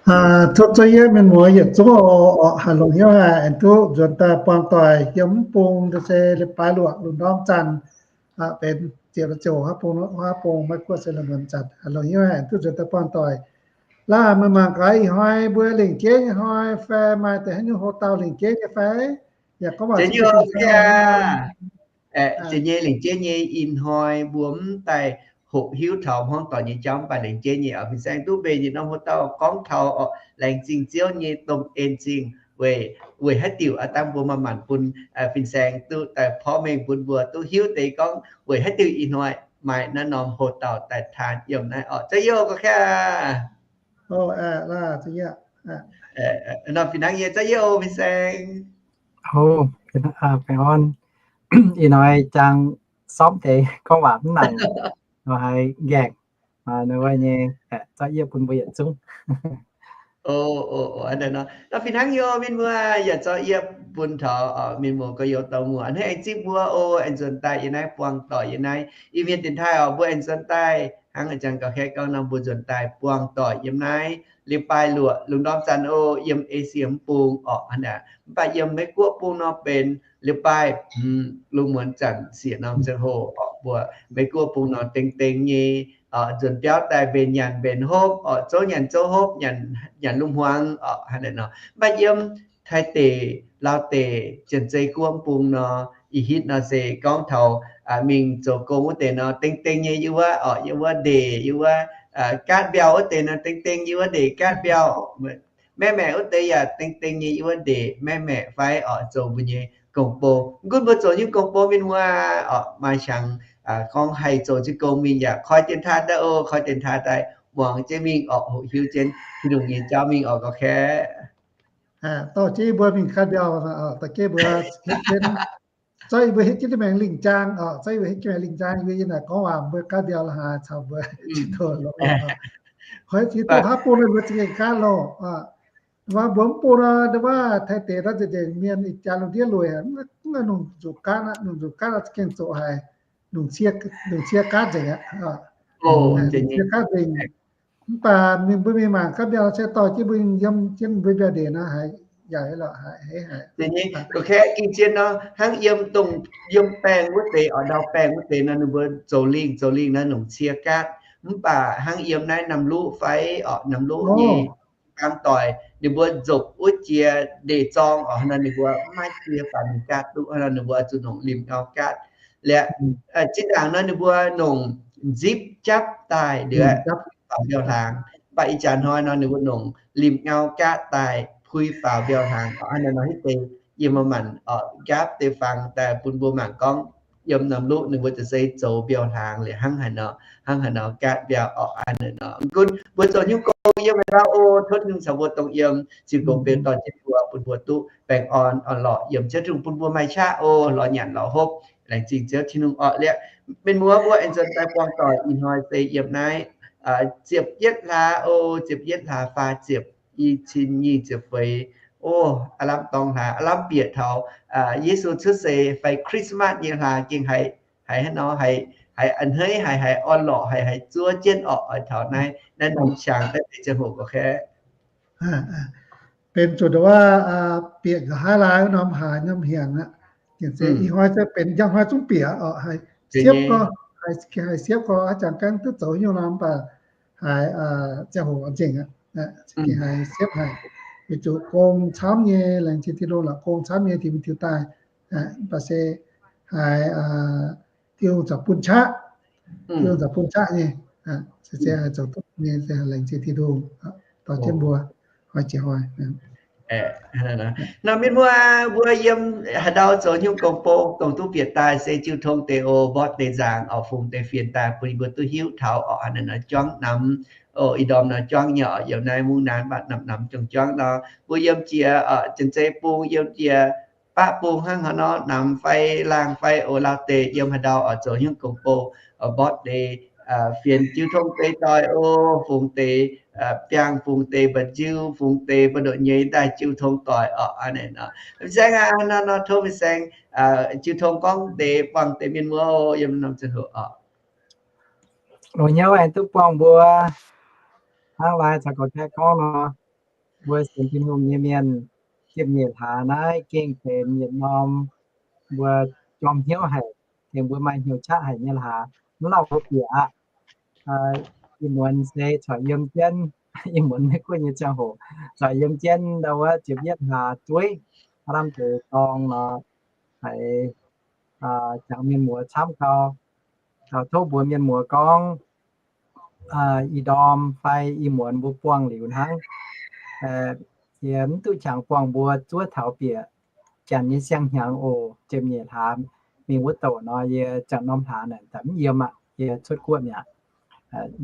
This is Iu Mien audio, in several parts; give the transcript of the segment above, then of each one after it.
Tov za'yietv mienh muoz yietc zungv oc, haih longc hnyouv haic aengx duqv nzuonx daaih buangh doic yiem mv bung, se leiz-baaix luoqc lungh ndorm zanc, benx ziepc ziouc haav bung, haav bung maiv guoqv se lungh ndorm zanc, haih longc hnyouv haic aengx duqv nzuonx daaih buangh doic. Laaih meih mangc gaax ih hnoi mbuo lengc jeiv nyei hnoi fai maaih deix haaix nyungc hoc dauh lengc jeiv nyei fai? Yaac gorngv waac nyei lengc jeiv nyei ih hnoi mbuo mv daaih hoqc hiuv taux hmuangv doic nyei jauv, mv baac lengc jeiv nyei oc, fin-saeng duqv mbenc yietc norm hoc dauh gorngv taux oc, laengz zingh Ziouv nyei domh en zingh weic, weic haaix diuc aav dangh mbuo maaih maanc bun fin-saeng duqv daaih porv mengh bun mbuo duqv hiuv deix gorngv weic haaix diuc ih hnoi maaih naaiv norm hoc dauh daaih taan yiem naaiv oc. Za'yietv oc, ga'kaav. Nor fih hnangv nyei, za'yietv oc, fin-saeng. Baengh orn. Ih hnoi jangx sorpv deix gorngv waac mv nangc, nor haiz nqaengc, nor wuov nyei, za'yietv bun mbuo yietc zungv. Nor fih hnangv nyei, mienh muoz, yaac za'yietv bun taux mienh muoz gorx-youz dorh muoz a'hneiv aengx zipv mbuo oc, aengx nzuonx daaih yiem naaiv buangh doic yiem naaiv Iu-Mienh dienx taaih oc. Mbuo aengx nzuonx daaih hnangv a'jangc ga'kaav gorngv nor, mbuo nzuonx daaih buangh doic yiem naaiv leiz-baaix luoqc lungh ndorm zanc oc, yiem Esie mv bung oc, hnangv naaic. Mv baac yiem Meiv-Guoqv bung nor benx leiz-baaix hmz lungh muonz zanc siec norm ziangh hoc oc. Mbuo Meiv-Guoqv bung nor dengx dengx nyei nzuonx biauv daaih mbenc nyanc mbenc hopv oc, zouv nyanc zouv hopv, nyanc lungh hmuangx oc, hnangv naaic nor. Mv baac yiem Taiv deic, Laauv deic, Janx-Zei Guoqv bung nor, ih hitv nor se gorngv taux mingh zoux gong wuov deix nor, dengx dengx nyei yiem wuov oc, yiem wuov ndeic, yiem wuov gaatv mbiauh wuov deix nor, dengx dengx yiem wuov ndeic gaatv mbiauh. Maeqv maeqc wuov deix yaac dengx dengx nyei yiem wuov ndeic maeqv maeqc fai oc, zoux mbuo nyei gong-bou. Mv gunv mbuo zoux nyungc gong-bou mienh muoz oc, maaih qangx gorngv haih zoux jienv gong mingh yaac koi dienx taaih daaih oc, koi dienx taaih daaih muangx jienv mingh oc, hoqc hiuv jienv Tin-Hungh nyei jauv mingh oc, ga'kaav. Dorh jienv mbuo mingh gaatv mbiauh, dorh jienv mbuo hietv jienv, zorqv yie mbuo hietv jienv maengx lingh jaang oc, zorqv yie mbuo hietv jienv maengx lingh jaang, yie mbuo yiem naaic gorngv waac mbuo gaatv mbiauh la'haaix caux mbuo ciex doz longx. Hoiz ciex doz haav bung nor mbuo za'gengh gaatv loh. Waac mbuo mv bung nor, waac Taiv deic naaiv nzengc nzengc mienh ih jaax lungh ndiev lueic, mv nungx zuqc gaatv, nungx zuqc gaatv za'gengh zoqc haic, nungx cie gaatv nzengc aqv. Cie gaatv nzengc. Mv baac mingh mbuo mingh mangc gaatv mbiauh se dorh jienv mbuo yiem jienv mbuo mbiauh ndeic nor haiz yaac lorqc haiz haiz. Ga'kaav ging jienv nor, hnangv yiem dongh yiem baengh wuov deix oc, ndau baengh wuov deix nor ninh mbuo zoux lingh zoux lingh nor nungx cie gaatv. Mv baac hnangv yiem naaiv Namluqv fai oc, Namluqv nyei baamh doic ninh mbuo nzopc wuov jiex ndeic-zorng oc, nor ninh mbuo mv maaih cie baac ninh gaatv duqv, nor ninh mbuo zuqc nongc limh ngau gaatv. Liuz zinh ndaangc nor ninh mbuo nongc nzipv japv daaih liuz faaux mbiauh hlaangx. Mv baac ih jaax hnoi nor ninh mbuo nongc limh ngau gaatv daaih puix faaux mbiauh hlaangx. Hnangv naaic nor hitv deix yie mbuo maanc nqaapv deix fangx daaih bun mbuo mangc gorngv yiem Namluqv ninh mbuo za'gengh zoux mbiauh hlaangx liuz hnangv haaix nor, hnangv haaix nor gaatv mbiauh oc. Hnangv naaic nor gunv mbuo zoux nyungc gong yiem haaix ndau oc, tov Tin-Hungh caux mbuo dongh yiem, ziux gong beu dorh jienv mbuo, bun mbuo duqv baengh orn orn-lorqc yiem, Ziouv Tin-Hungh bun mbuo maaih qaqv oc, lorz nyanc lorz hopv. Laengz zingh Ziouv Tin-Hungh oc. Liuz mienh muoz mbuo aengx nzuonx daaih buangh doic ih hnoi se yiem naaiv ziepc yietv hlaax oc, ziepc yietv hlaax faah ziepc, i cin nyic ziepc feix. Oc, aav lamh dorngx hlaax, aav lamh bieqc taux Yesu cuotv seix fai Christmas nyei hlaax gengh haiz, haiz hnangv nor, haiz a'hneiv, haiz, haiz orn-lorqc, haiz, haiz zuov jienv orqc, oix taux naaiv, naaiv norm qangx naaiv deix ziangh hoc oc. Benx zuqc ndongc wuov bieqc nqa'haav laai wuov norm haaix norm hienx aqv. Ih hnoi se benx njang hnoi zungv bieqc oc, haiz siepv gau, haiz siepv gau, haaix jangx gaengh duqv zoux nyungc nor mv baac haiz ziangh hoc nzengc aqv, haiz siepv haic. Weic zuqc gong camv nyei, laengz zingh Tin-Hungh lorqc, gong camv nyei, Tin-Hungh tiux daaih. Mv baac se haiz Tin-Hungh za'gengh bun qaqv, Tin-Hungh za'gengh bun qaqv nyei. Se haiz zoux duqv nyei, se laengz zingh Tin-Hungh dorh jienv mbuo hnoi jiex hnoi. Nor mienh muoz, mbuo yiem haaix ndau zoux nyungc gong-bou dongh duqv bieqc daaih se jiu tong deix oc, mbopv deix nzaangc oc, fungx deix fienx daaih bun mbuo duqv hiuv taux oc. Hnangv naaic nor juangv namx oc, ih ndorm nor juangv nyei oc, yiem naaiv mungv naaiv mbatc namx namx juangv juangv nor, mbuo yiem jiex Janx-Zei Bung, yiem jiex Baqv Bung hnangv haaix nor, namx fai laangh fai oc, lauh deix yiem haaix ndau oc zoux nyungc gong-bou, mbopv deix fienx jiu tong deix doic oc, fungx deix biangh, fungx deix mba'nziu, fungx deix mba'ndoqc nyei daaih jiu tong doic oc. Hnangv naaic nor, fin-saeng aac, hnangv nor tov fin-saeng jiu tong gorngv deix buangh deix mienh muoz oc, yiem norm ziangh hoc oc. Longc hnyouv aengx duqv buangh mbuo hnangv lai caux gorx-gaeqv gorngv nor, mbuo sienx Tin-Hungh nyei mienh, ziepc nyeic hlaax naaiv gengh benx yietc norm mbuo jorm hnyouv haic, tengx mbuo maaih hnyouv qaqv haic nyei hlaax. Mv lauh mbuo bieqc aqv. Ih muonz se corc yiem jienv, ih muonz Meiv Guoqv nyei ziangh hoc, corc yiem jienv ndau wuov ziepc yietv hlaax zueiv, aav lamh deix dorng nor, haiz jangx mienh muoz camv gau, tov mbuox mienh muoz gorngv, ih ndorm fai ih muonz mbuo buangh liuz hnangv, yie mv duqv qangx buangh mbuo zuov taux bieqc janx nyei siang-hnyangx oc. Ziepc nyeic hlaax mingh wuov douc nor, yie ziepc norm hlaax naaic daaih mv yiem aqv, yie cuotv guoqv mi'aqv.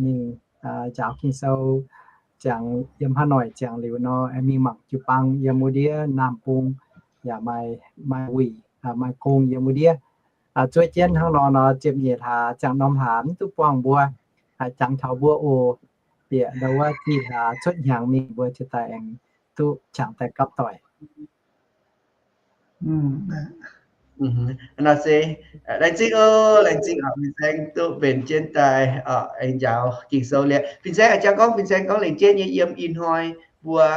Mingh njaaux Ging-Sou, ziangx yiem haaix noic ziangx liuz nor, mingh mangc jiu-baang yiem wuov ndiev Naamh Bung, yaac maaih, maaih wuic, maaih gong yiem wuov ndiev. Zuov jienv hnangv nor nor, ziepc nyeic hlaax, ziepc norm hlaax mv duqv buangh mbuo, haiz jangx taux mbuo oc. Bieqc ndau wuov zih hlaax cuotv hnyangx mingh mbuo ziouc daaih aengx duqv qangx daaih gapv doic. Nor se, laengz zingh oc, laengz zingh oc, fin-saeng duqv mbenc jienv daaih aengx njaaux Ging-Sou liuz. Fin-saeng a'jang gorngv, fin-saeng gorngv lengc jeiv nyei yiem ih hnoi mbuo,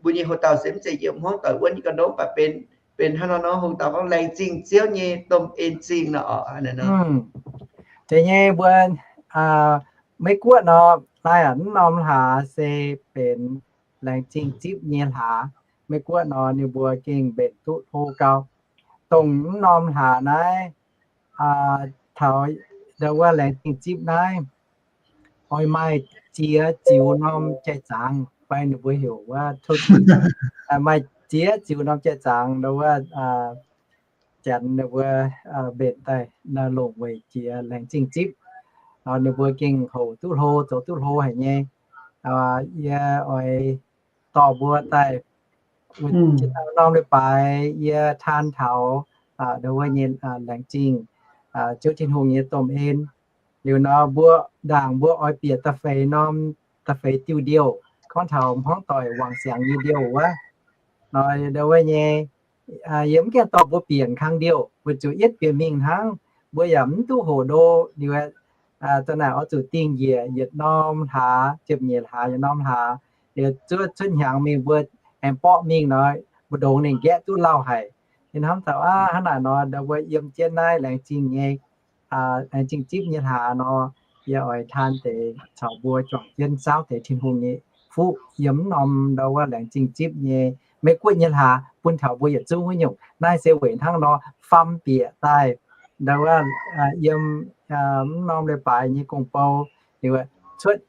mbuo nyei houx-dauh se mv zeiz yiem hmuangv doic wuov nyei ga'ndongv, mv baac benx, benx hnangv nor nor houx-dauh gorngv laengz zingh Ziouv nyei domh en zingh nor oc. Deix nyei mbuo Meiv Guoqv nor, naaiv aac mv norm hlaax se benx laengz zingh zipv nyei hlaax. Meiv Guoqv nor ninh mbuo gengh mbenc duqv hlo gau. Dongh mv norm hlaax naaiv, taux ndau wuov laengz zingh zipv naaiv, oix maaih ziex ziux norm jai-zaangc fai ninh mbuo heuc wuov, maaih ziex ziux norm jai-zaangc ndau wuov, janx ninh mbuo mbenc daaih longc weic jiex laengz zingh zipv. Ninh mbuo gengh houx duqv hlo, zoux duqv hlo haic nyei. Yie oix dorh mbuo daaih wuov norm leiz-baaix yie taan taux ndau wuov nyei laengz zingh Ziouv Tin-Hungh nyei domh en. Liuz nor mbuo ndaangc mbuo oix bieqc da'feix norm, da'feix diuh ndiouh, gorngv taux hmuangv doic wangc siangx nyei ndiouh wuov. Ndau wuov nyei, yie mv gaengh dorh mbuo bieqc kang ndiouh, weic zuqc yietv bieqc mingh hnangv, mbuo yaac mv duqv hoqc ndo. Liuz, za'naaic oix zuqc dingh njiec yietc norm hlaax, ziepc nyeic hlaax yietc norm hlaax, liuz zuov cuotv hnyangx mingh mbuo aengx borqv mingh nor, mbu'ndongx ninh nqaeqv duqv lauh haic. Ninh hnamv taux aav, hnangv naaic nor ndau mbuo yiem jienv naaiv laengz zingh nyei, laengz zingh zipv nyei hlaax nor, yie oix taan deix caux mbuo juangc jienv saauv deix Tin-Hungh nyei fuqv yiem mv norm ndau wuov laengz zingh zipv nyei Meiv Guoqv nyei hlaax bun taux mbuo yietc zungv wuov nyungc. Naaiv se weic hnangv nor faam bieqc daaih ndau wuov yiem mv norm leiz-baaix nyei gong-bou, liuz cuotv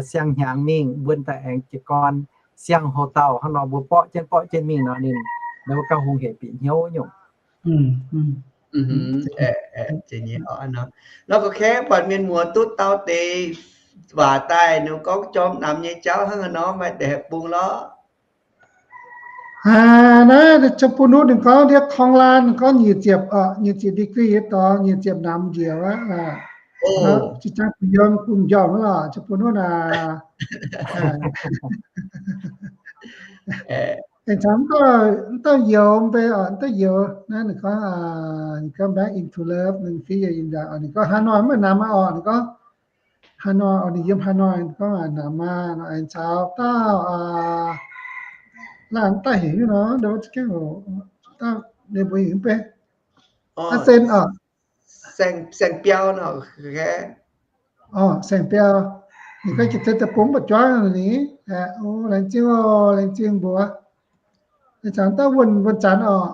siang-hnyangx mingh mbuo daaih aengx jiez gorn siang-houx-dauh hnangv nor mbuo borqv jienv borqv jienv mingh nor ninh ndau wuov gauh hungh hec bieqc hnyouv nyungc. Nor gorngv kaeqv buatc mienh muoz duqv dau deix waac daaih, ninh gorngv jorm namx nyei jauv hnangv haaix nor, maaih deix haaix bung lorqc? Naaiv Jaa-Bun-Nutv ninh gorngv ndiev korng laan, ninh gorngv nyic ziepc, nyic ziepc degree yietc dorngx, nyic ziepc namx njiec wuov. Jiex jangv bun yiem bun njormh wuov lorqc, Jaa-Bun-Nutv aac. Aengx caux mv dauh youz mv bei oc, mv dauh youz naaiv ninh gorngv, ninh gorngv Back into Love, ninh fiev yie yiem ndaangc, ninh gorngv Hanoi mv maaih namx aqv oc, ninh gorngv Hanoi oc, ninh yiem Hanoi, ninh gorngv namx aqv. Aengx caux dauh, laanh daaih heuc nyei nor, dauh za'gengh, dauh ninh mbuo heuc mv bei, Aa Sen oc. Saeng Biau nor, Saeng Biau. Ninh gorngv jiex deix deic-bung mv baac juangv ninh, laengz zingh oc, laengz zingh mbuox. Ninh caux dauh Wuonh, Wuonh Zanx oc.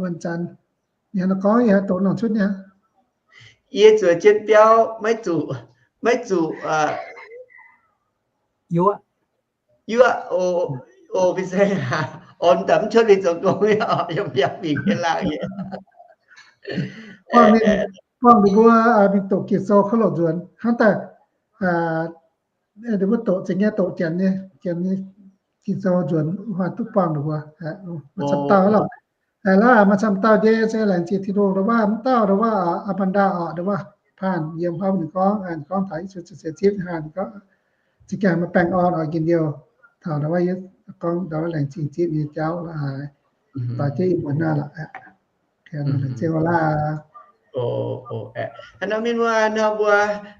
Wuonh Zanx, ninh haaix nor gorngv, yie haaix doqc nongc cuotv nyei. Yie zueiz jienv biauv maiv zuqc, maiv zuqc yuoqv, yuoqv, o, fin-saeng aac, orn daaih mv cuotv mingh zoux gong, yiem biauv mingh nyei laangh nyei. Buangh ninh mbuo mingh doqc Ging-Sou kov loc nzuonx hnangv daaih, ninh mbuo doqc zingx nyei, doqc janx nyei, janx nyei Ging-Sou nzuonx, duqv buangh ninh mbuo, maaih camv dauh lorqc. Laaix maaih camv dauh nyei se laengz zingh Tin-Hungh, ndau wuov mv dauh, ndau wuov Amanda oc, ndau wuov Paanh yiem hopv ninh gorngv, ninh gorngv taux Yesu ziouc sienx zipv hnangv, ninh gorngv za'gengh maaih baengh orn oix njien-youh taux ndau wuov, gorngv ndau wuov laengz zingh zipv nyei jauv lorqc. Doix jienv ih muonz naaiv lorqc. Laengz zingh oc laaix. Hnangv nor mienh muoz nor mbuo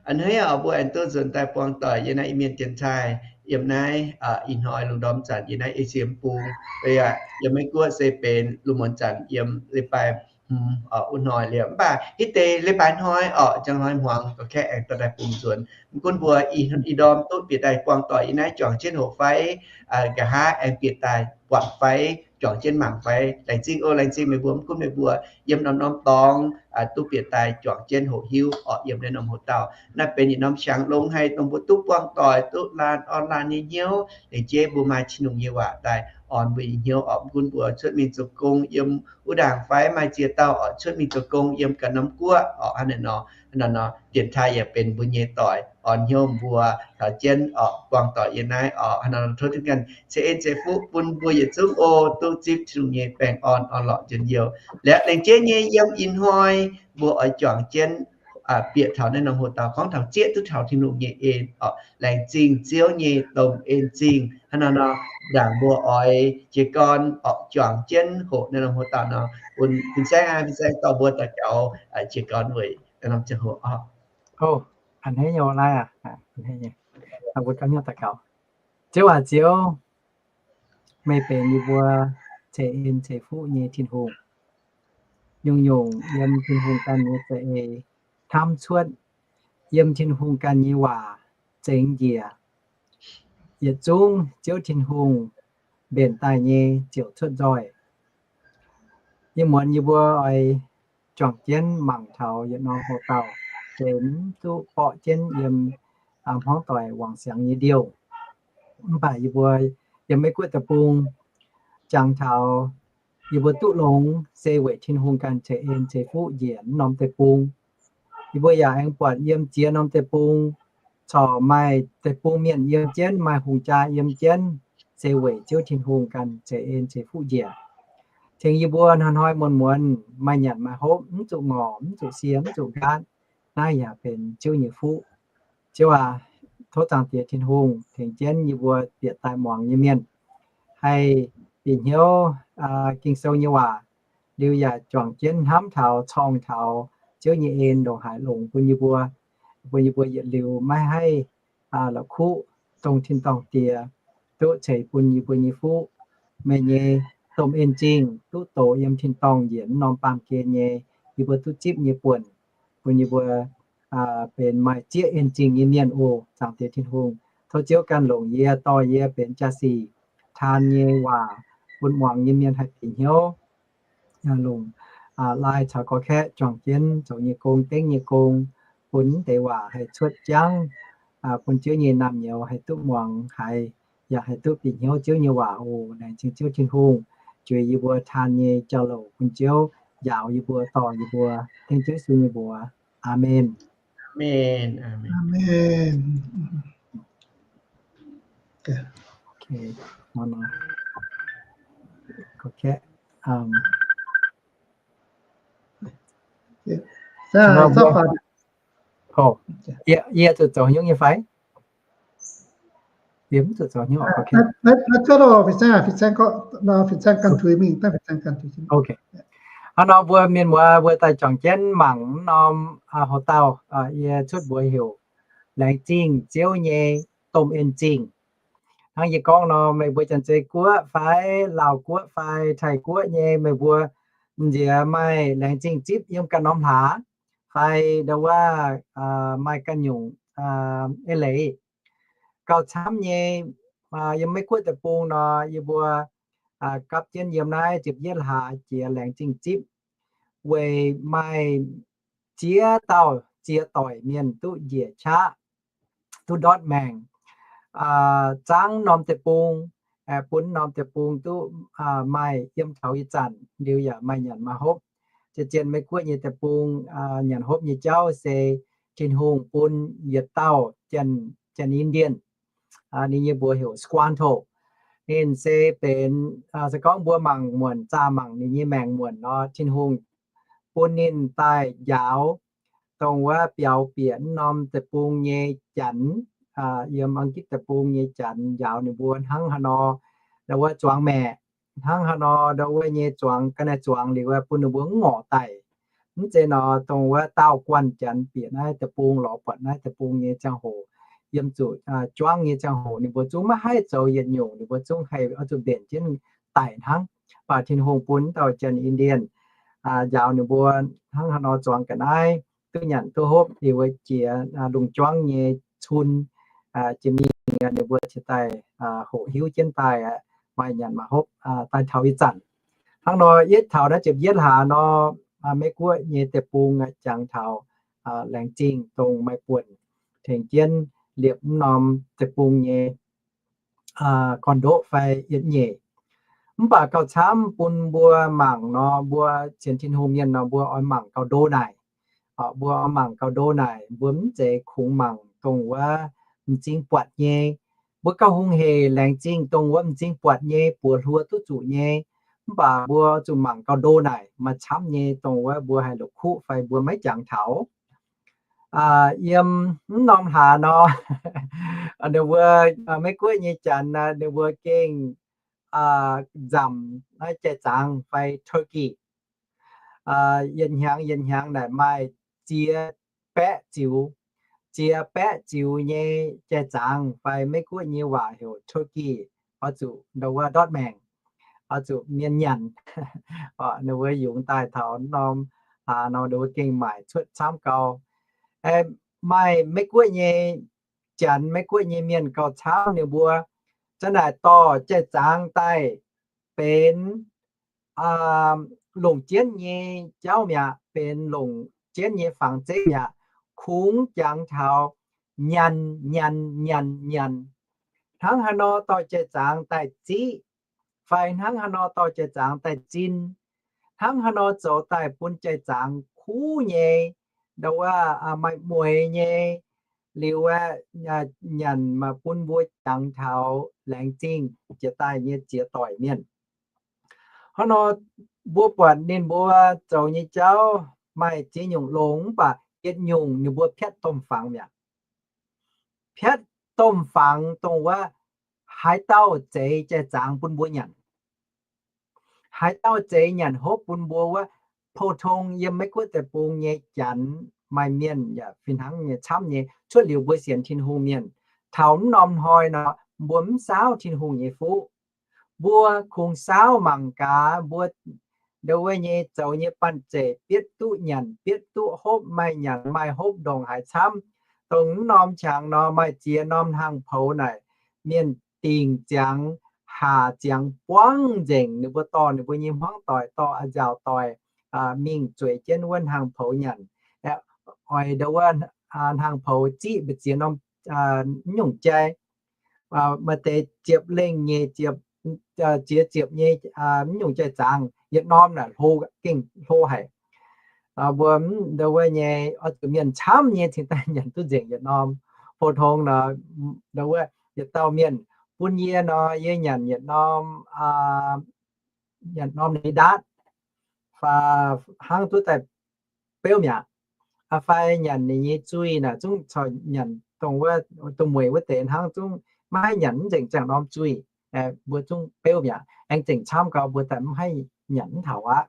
a'hneiv oc, mbuo aengx duqv nzuonx daaih buangh doic yiem naaiv Iu-Mienh dienx taaih. yiem naaiv ih hnoi lungh ndorm zanc yiem naaiv Esie bung, yiem Meiv Guoqv se benx lungh muonz zanc yiem leiz-baaix hmz wuov hnoi liemh. Mv baac hitv deix leiz-baaix hnoi orqc, njang hnoi hmuangx ga'kaeqv aengx dorh daaih bungx nzuonx. Mv gunv mbuo ih ndorm duqv bieqc daaih buangh doic yiem naaiv juangc jienv hoqc fai, nqa'haav aengx bieqc daaih buatc fai, juangc jienv mangc fai, laengz zingh oc, laengz zingh meih mbuo. Mv gunv meih mbuo yiem norm-norm dorngx duqv bieqc daaih juangc jienv hoqc hiuv orqc, yiem naaiv norm hoc dauh. Naaiv benx yietc norm siang longx haic dongh mbuo duqv buangh doic, duqv laanh orn laanh nyei hnyouv, laengz zingh mbuo maaih Tin-Hungh nyei waac daaih orn mbuo nyei hnyouv orqc. Mv gunv mbuo cuotv mingh zoux gong yiem wuov ndaangc fai maaih ziex dauh orqc cuotv mingh zoux gong yiem ganh norm guoqv orqc, hnangv naaic nor, hnangv naaic nor dienx taaih yaac benx mbuo nyei doic orn hnyouv mbuo taux jienv orqc, buangh doic yiem naaiv orqc. Hnangv naaic nor tov Tin-Hungh ganh ceix en ceix fuqv bun mbuo yietc zungv oc, duqv zipv Tin-Hungh nyei baengh orn, orn-lorqc njien-youh. Liuz laengz zingh nyei yiem ih hnoi mbuo oix juangc jienv bieqc taux naaiv norm hoc dauh gorngv taux zieqv duqv taux Tin-Hungh nyei en orqc. Laengz zingh Ziouv nyei domh en zingh. Hnangv naaic nor, ndaangc mbuo oix jiez gorn orqc juangc jienv hoqc naaiv norm hoc dauh nor, bun fin-saeng aac, fin-saeng dorh mbuo daux gaux jiez gorn weic norm ziangh hoc orqc. Ziouv aac, Ziouv, meih benx yie mbuo ceix en ceix fuqv nyei Tin-Hungh. Nyungc-nyungc yiem Tin-Hungh ganh nyei za'eix hnamv cuotv, yiem Tin-Hungh ganh nyei waac zengx njiec. Yietc zungv Ziouv Tin-Hungh mbenc daaih nyei ziouc cuotv nzoih. Ih muonz yie mbuo oix juangc jienv mangc taux yietc norm hoc dauh, se mv duqv borqv jienv yiem hmuangv doic wangc siangx nyei ndiouh. Mv baac yie mbuo yiem Meiv Guoqv deic-bung jangx taux yie mbuo duqv longx se weic Tin-Hungh ganh ceix en ceix fuqv njiec norm deic-bung. Yie mbuo yaac aengx buatc yiem ziex norm deic-bung corc maaih deic-bung mienh yiem jienv, maaih hungh jaa yiem jienv, se weic Ziouv Tin-Hungh ganh ceix en ceix fuqv njiec. Tengx yie mbuo hnoi-hnoi muonz-muonz maaih nyanc maaih hopv, mv zuqc ngorc, mv zuqc sie, mv zuqc nqaatv. Naaiv yaac benx Ziouv nyei fuqv. Ziouv aac, tov Zaangc Diex Tin-Hungh tengx jienv yie mbuo bieqc daaih muangx nyei mienh haih bieqc hnyouv Ging-Sou nyei waac, liuz yaac juangc jienv hnamv taux, corng taux Ziouv nyei en ndongc haaix longx bun yie mbuo, bun yie mbuo yietc liuz maiv haih la'kuqv dongh tin-dorngh Diex duqv ceix bun yie mbuo nyei fuqv. Meih nyei domh en zingh duqv dox yiem tin-dorngh njiec norm baamh gen nyei, yie mbuo duqv zipv nyei buonc, bun yie mbuo benx maaih zieqv en zingh nyei mienh oc. Zaangc Diex Tin-Hungh, tov Ziouv ganh longc yie, dorh yie benx jaa-sic taan nyei waac bun muangx nyei mienh haih bieqc hnyouv, longc lai caux gorx-kaeqv juangc jienv zoux nyei gong, dengv nyei gong, bun deix waac haih cuotv jangv, bun Ziouv nyei naamh nyouz haih duqv muangx haiz, yaac haih duqv bieqc hnyouv Ziouv nyei waac oc. Laengz zingh Ziouv Tin-Hungh, juix yie mbuo taan nyei jauv-louc bun Ziouv njaaux yie mbuo, dorh yie mbuo, dengv Ziouv Yesu nyei mbuox. Aamen. Aamen. Yie zuqc zoux haaix nyungc nyei fai? Yie mv zuqc zoux haaix nyungc. Hnangv nor mbuo mienh muoz mbuo daaih juangc jienv mangc norm hoc dauh, yie cuotv mbuox heuc Laengz Zingh Ziouv Nyei Domh En Zingh. Hnangv yie gorngv nor, meih mbuo Janx-Zei Guoqv fai Laauh Guoqv fai Taiv Guoqv nyei, meih mbuo nziex maaih laengz zingh zipv yiem ganh norm hlaax fai ndau wuov maaih ganh nyungc eix leiz. Gauh camv nyei, yiem Meiv Guoqv deic-bung nor, yie mbuo gapv jienv yiem naaiv ziepc yietv hlaax jiex laengz zingh zipv weic maaih ziex dauh ziex doic mienh duqv njiec qaqv, duqv ndortv maengc, zangv norm deic-bung, bun norm deic-bung duqv maaih yiem taux ih zanc liuz yaac maaih nyanc maaih hopv. Zien-zien Meiv Guoqv nyei deic-bung nyanc hopv nyei jauv se Tin-Hungh bun yietc dauh Janx-Indian, ninh nyei mbuox heuc Squanto. Ninh se benx, se gorngv mbuo mangc muonc, zaah mangc ninh nyei maengc muonc nor, Tin-Hungh bun ninh daaih njaaux dongh wuov biaux bieqc norm deic-bung nyei Janx, yiem A'gitv deic-bung nyei Janx njaaux ninh mbuo hnangv haaix nor ndau wuov zuangx maeqc, hnangv haaix nor ndau wuov nyei zuangx, ga'naaiv zuangx liuz bun ninh mbuo mv ngorc daic. Mv zeiz nor, dongh wuov daauh guanh Janx bieqc naaiv deic-bung, lorz buatc naaiv deic-bung nyei ziangh hoc, yiem zuqc juangv nyei ziangh hoc ninh mbuo zungv maiv haih zoux yietc nyungc, ninh mbuo zungv haih oix zuqc mbenc jienv daic hnangv. Mv baac Tin-Hungh bun dauh Janx-Indian njaaux ninh mbuo hnangv haaix nor zuangx ga'naaiv duqv nyanc duqv hopv liuz jiex lungh juangv nyei cun jiex mingh, ninh mbuo cingx daaih hoqc hiuv jienv daaih maaih nyanc maaih hopv daaih taux ih zanc. Hnangv nor yietv taux naaiv ziepc yietv hlaax nor, Meiv-Guoqv nyei deic-bung jangx taux laengz zingh dongh maaih buonc tengx jienv liepc mv norm deic-bung nyei gorn-ndoqv fai yietc nyeic. Mv baac gauh camv bun mbuo mangc nor, mbuo sienx Tin-Hungh mienh nor, mbuo oix mangc gauh ndo naaic. Mbuo oix mangc gauh ndo naaic, mbuo mv zeiz kungx mangc dongh wuov m'zing buatc nyei. Mbuo gauh hungh heic laengz zingh dongh wuov m'zing buatc nyei buoz hluo duqv zuqc nyei. Mv baac mbuo zuqc mangc gauh ndo naaic maaih camv nyei dongh wuov mbuo haih la'kuqv fai mbuo maiv jangx taux. Yiem mv norm hlaax nor, ninh mbuo Meiv-Guoqv nyei Janx ninh mbuo gengh nzamc naaiv jai-zaangz fai turkey. Yietc hnyangx yietc hnyangx naaic maaih ziex baeqv ziux, ziex baeqv ziux nyei jai-zaangz fai Meiv-Guoqv nyei waac heuc turkey, oix zuqc ndau wuov ndortv maengc, oix zuqc mienh nyanc. Ninh mbuo yungz daaih taux norm hlaax nor ninh mbuo gengh maaic cuotv camv gau. Maaih Meiv-Guoqv nyei Janx, Meiv-Guoqv nyei mienh gauh camv, ninh mbuo za'naaic dorh jai-zaangz daaih benx longc jienv nyei jauv mi'aqv, benx longc jienv nyei fangx zeiv mi'aqv, kungx jangx taux nyanc nyanc nyanc nyanc. Hnangv haaix nor dorh jai-zaangz daaih ziqv, fai hnangv haaix nor dorh jai-zaangz daaih zin, hnangv haaix nor zoux daaih bun jai-zaangz kuv nyei, ndau wuov maaih mueix nyei, liuz aeqv, nyanc maaih bun mbuo jangx taux laengz zingh jiex daaih nyei ziex doic mienh. Hnangv nor mbuo buatc ninh mbuo zoux nyei jauv maaih ziex nyungc longx, mv baac yietc nyungc ninh mbuo piatv domh fangx mi'aqv. Piatv domh fangx dongh wuov haaix dauh zeix jai-zaangz bun mbuo nyanc, haaix dauh zeix nyanc hopv bun mbuo wuov, pou-tong yiem Meiv-Guoqv deic-bung nyei Janx maaih mienh yaac fih hnangv nyei camv nyei. Cuotv liuz mbuo sienx Tin-Hungh mienh, taux mv norm hnoi nor mbuo mv saauv Tin-Hungh nyei fuqv. Mbuo kungx saauv mangc gaax mbuo ndau wuov nyei zoux nyei banh zeic bietv duqv nyanc, bietv duqv hopv, maaih nyanc maaih hopv ndongc haaix camv. Dongh mv norm qangx nor maaih ziex norm hnaangx-poux naaic, mienh dingc ziangx, haac ziangx, buangv nzengc ninh mbuo dorh ninh mbuo nyei hmuangv doic, dorh a'nziaauc doic mingh zueiz jienv wuov hnaangx-poux nyanc. Oix ndau wuov hnaangx-poux ziqv mbu'ziex norm nyungc jai, maaih deix ziepc lengh nyei, ziepc, ziex ziepc nyei, mv nyungc jai-zaangz yietc norm naaic hlo, gengh hlo haic. Mbuo ndau wuov nyei oix zuqc mienh camv nyei cingx daaih nyanc duqv nzengc yietc norm. Pou-tong nor, ndau wuov yietc dauh mienh bun yie nor, yie nyanc yietc norm, yietc norm ninh ndaatv, hnangv duqv daaih beuv mi'aqv. Fai nyanc ninh nyei zuih naaic zungv corc nyanc dongh wuov, dongh mueic wuov deix hnangv zungv maiv haih nyanc mv nzengc ziangh norm zuih. Mbuo zungv beuv mi'aqv, aengx zengc camv gau mbuo daaih mv haih nyanc mv taux aqv.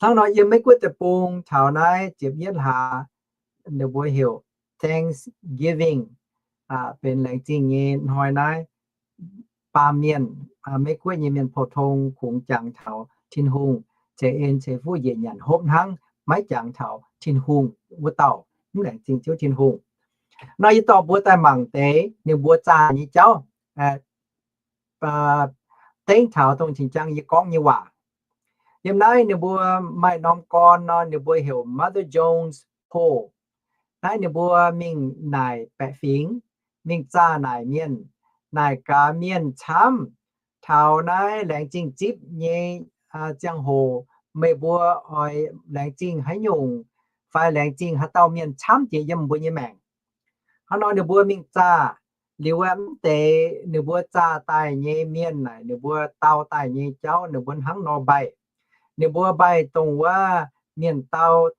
Hnangv nor yiem Meiv-Guoqv deic-bung taux naaiv ziepc yietv hlaax, ninh mbuo heuc Thanksgiving, benx laengz zingh nyei hnoi naaiv. Baamh mienh, Meiv-Guoqv nyei mienh pou-tong kungx jangx taux Tin-Hungh ceix en ceix fuqv njiec nyanc hopv hnangv, maiv jangx taux Tin-Hungh wuov dauh, mv laengz zingh Ziouv Tin-Hungh. Nor yie dorh mbuo daaih mangc deix ninh mbuo zaah nyei jauv, dengv taux dongh cing-jang yie gorngv nyei waac. Yiem naaiv ninh mbuo maaih norm gorn nor ninh mbuo heuc Mother Jones Poll. Naaiv ninh mbuo mingh naaic baeqc fingx, mingh zaah naaic mienh, naaic gaax mienh camv taux naaiv laengz zingh zipv nyei ziangh hoc, meih mbuo oix laengz zingh haaix nyungc fai laengz zingh haaix dauh mienh camv jiex yiem mbuo nyei maengc. Hnangv nor ninh mbuo mingh zaah liuz, mv deix ninh mbuo zaah daaih nyei mienh naaic, ninh mbuo dau daaih nyei jauv ninh mbuo hnangv nor mbaih. Ninh mbuo mbaih dongh wuov mienh dau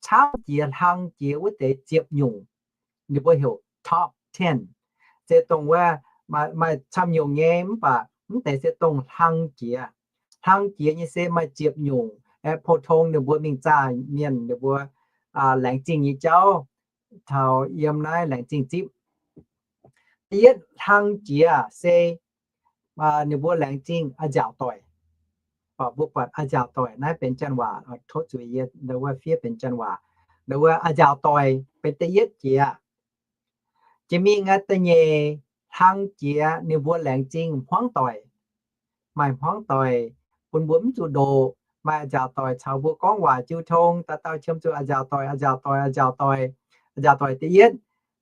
camv jiex hlang jiex wuov deix ziepc nyungc, ninh mbuo heuc top ten. Se dongh wuov maaih camv nyungc nyei, mv baac mv deix se dongh hlang jiex. Hlang jiex nyei se maaih ziepc nyungc. Aeqv, pou-tong ninh mbuo mingh zaah mienh ninh mbuo laengz zingh nyei jauv, taux yiem naaiv laengz zingh zipv. Da'yietv hlang jiex se ninh mbuo laengz zingh a'nziaauc doic. Mbuo buatc a'nziaauc doic naaiv benx janx waac, tov zuiz yie wuov fiev benx janx waac. Wuov a'nziaauc doic benx da'yietv jiex. Jiex mingh da'nyeic hlang jiex ninh mbuo laengz zingh hmuangv doic. Maaih hmuangv doic bun mbuo mv zuqc ndoqc. Maaih a'nziaauc doic caux mbuo gorngv waac jiu tong, dauh dauh qiemx zuqc a'nziaauc doic, a'nziaauc doic, a'nziaauc doic, a'nziaauc doic da'yietv.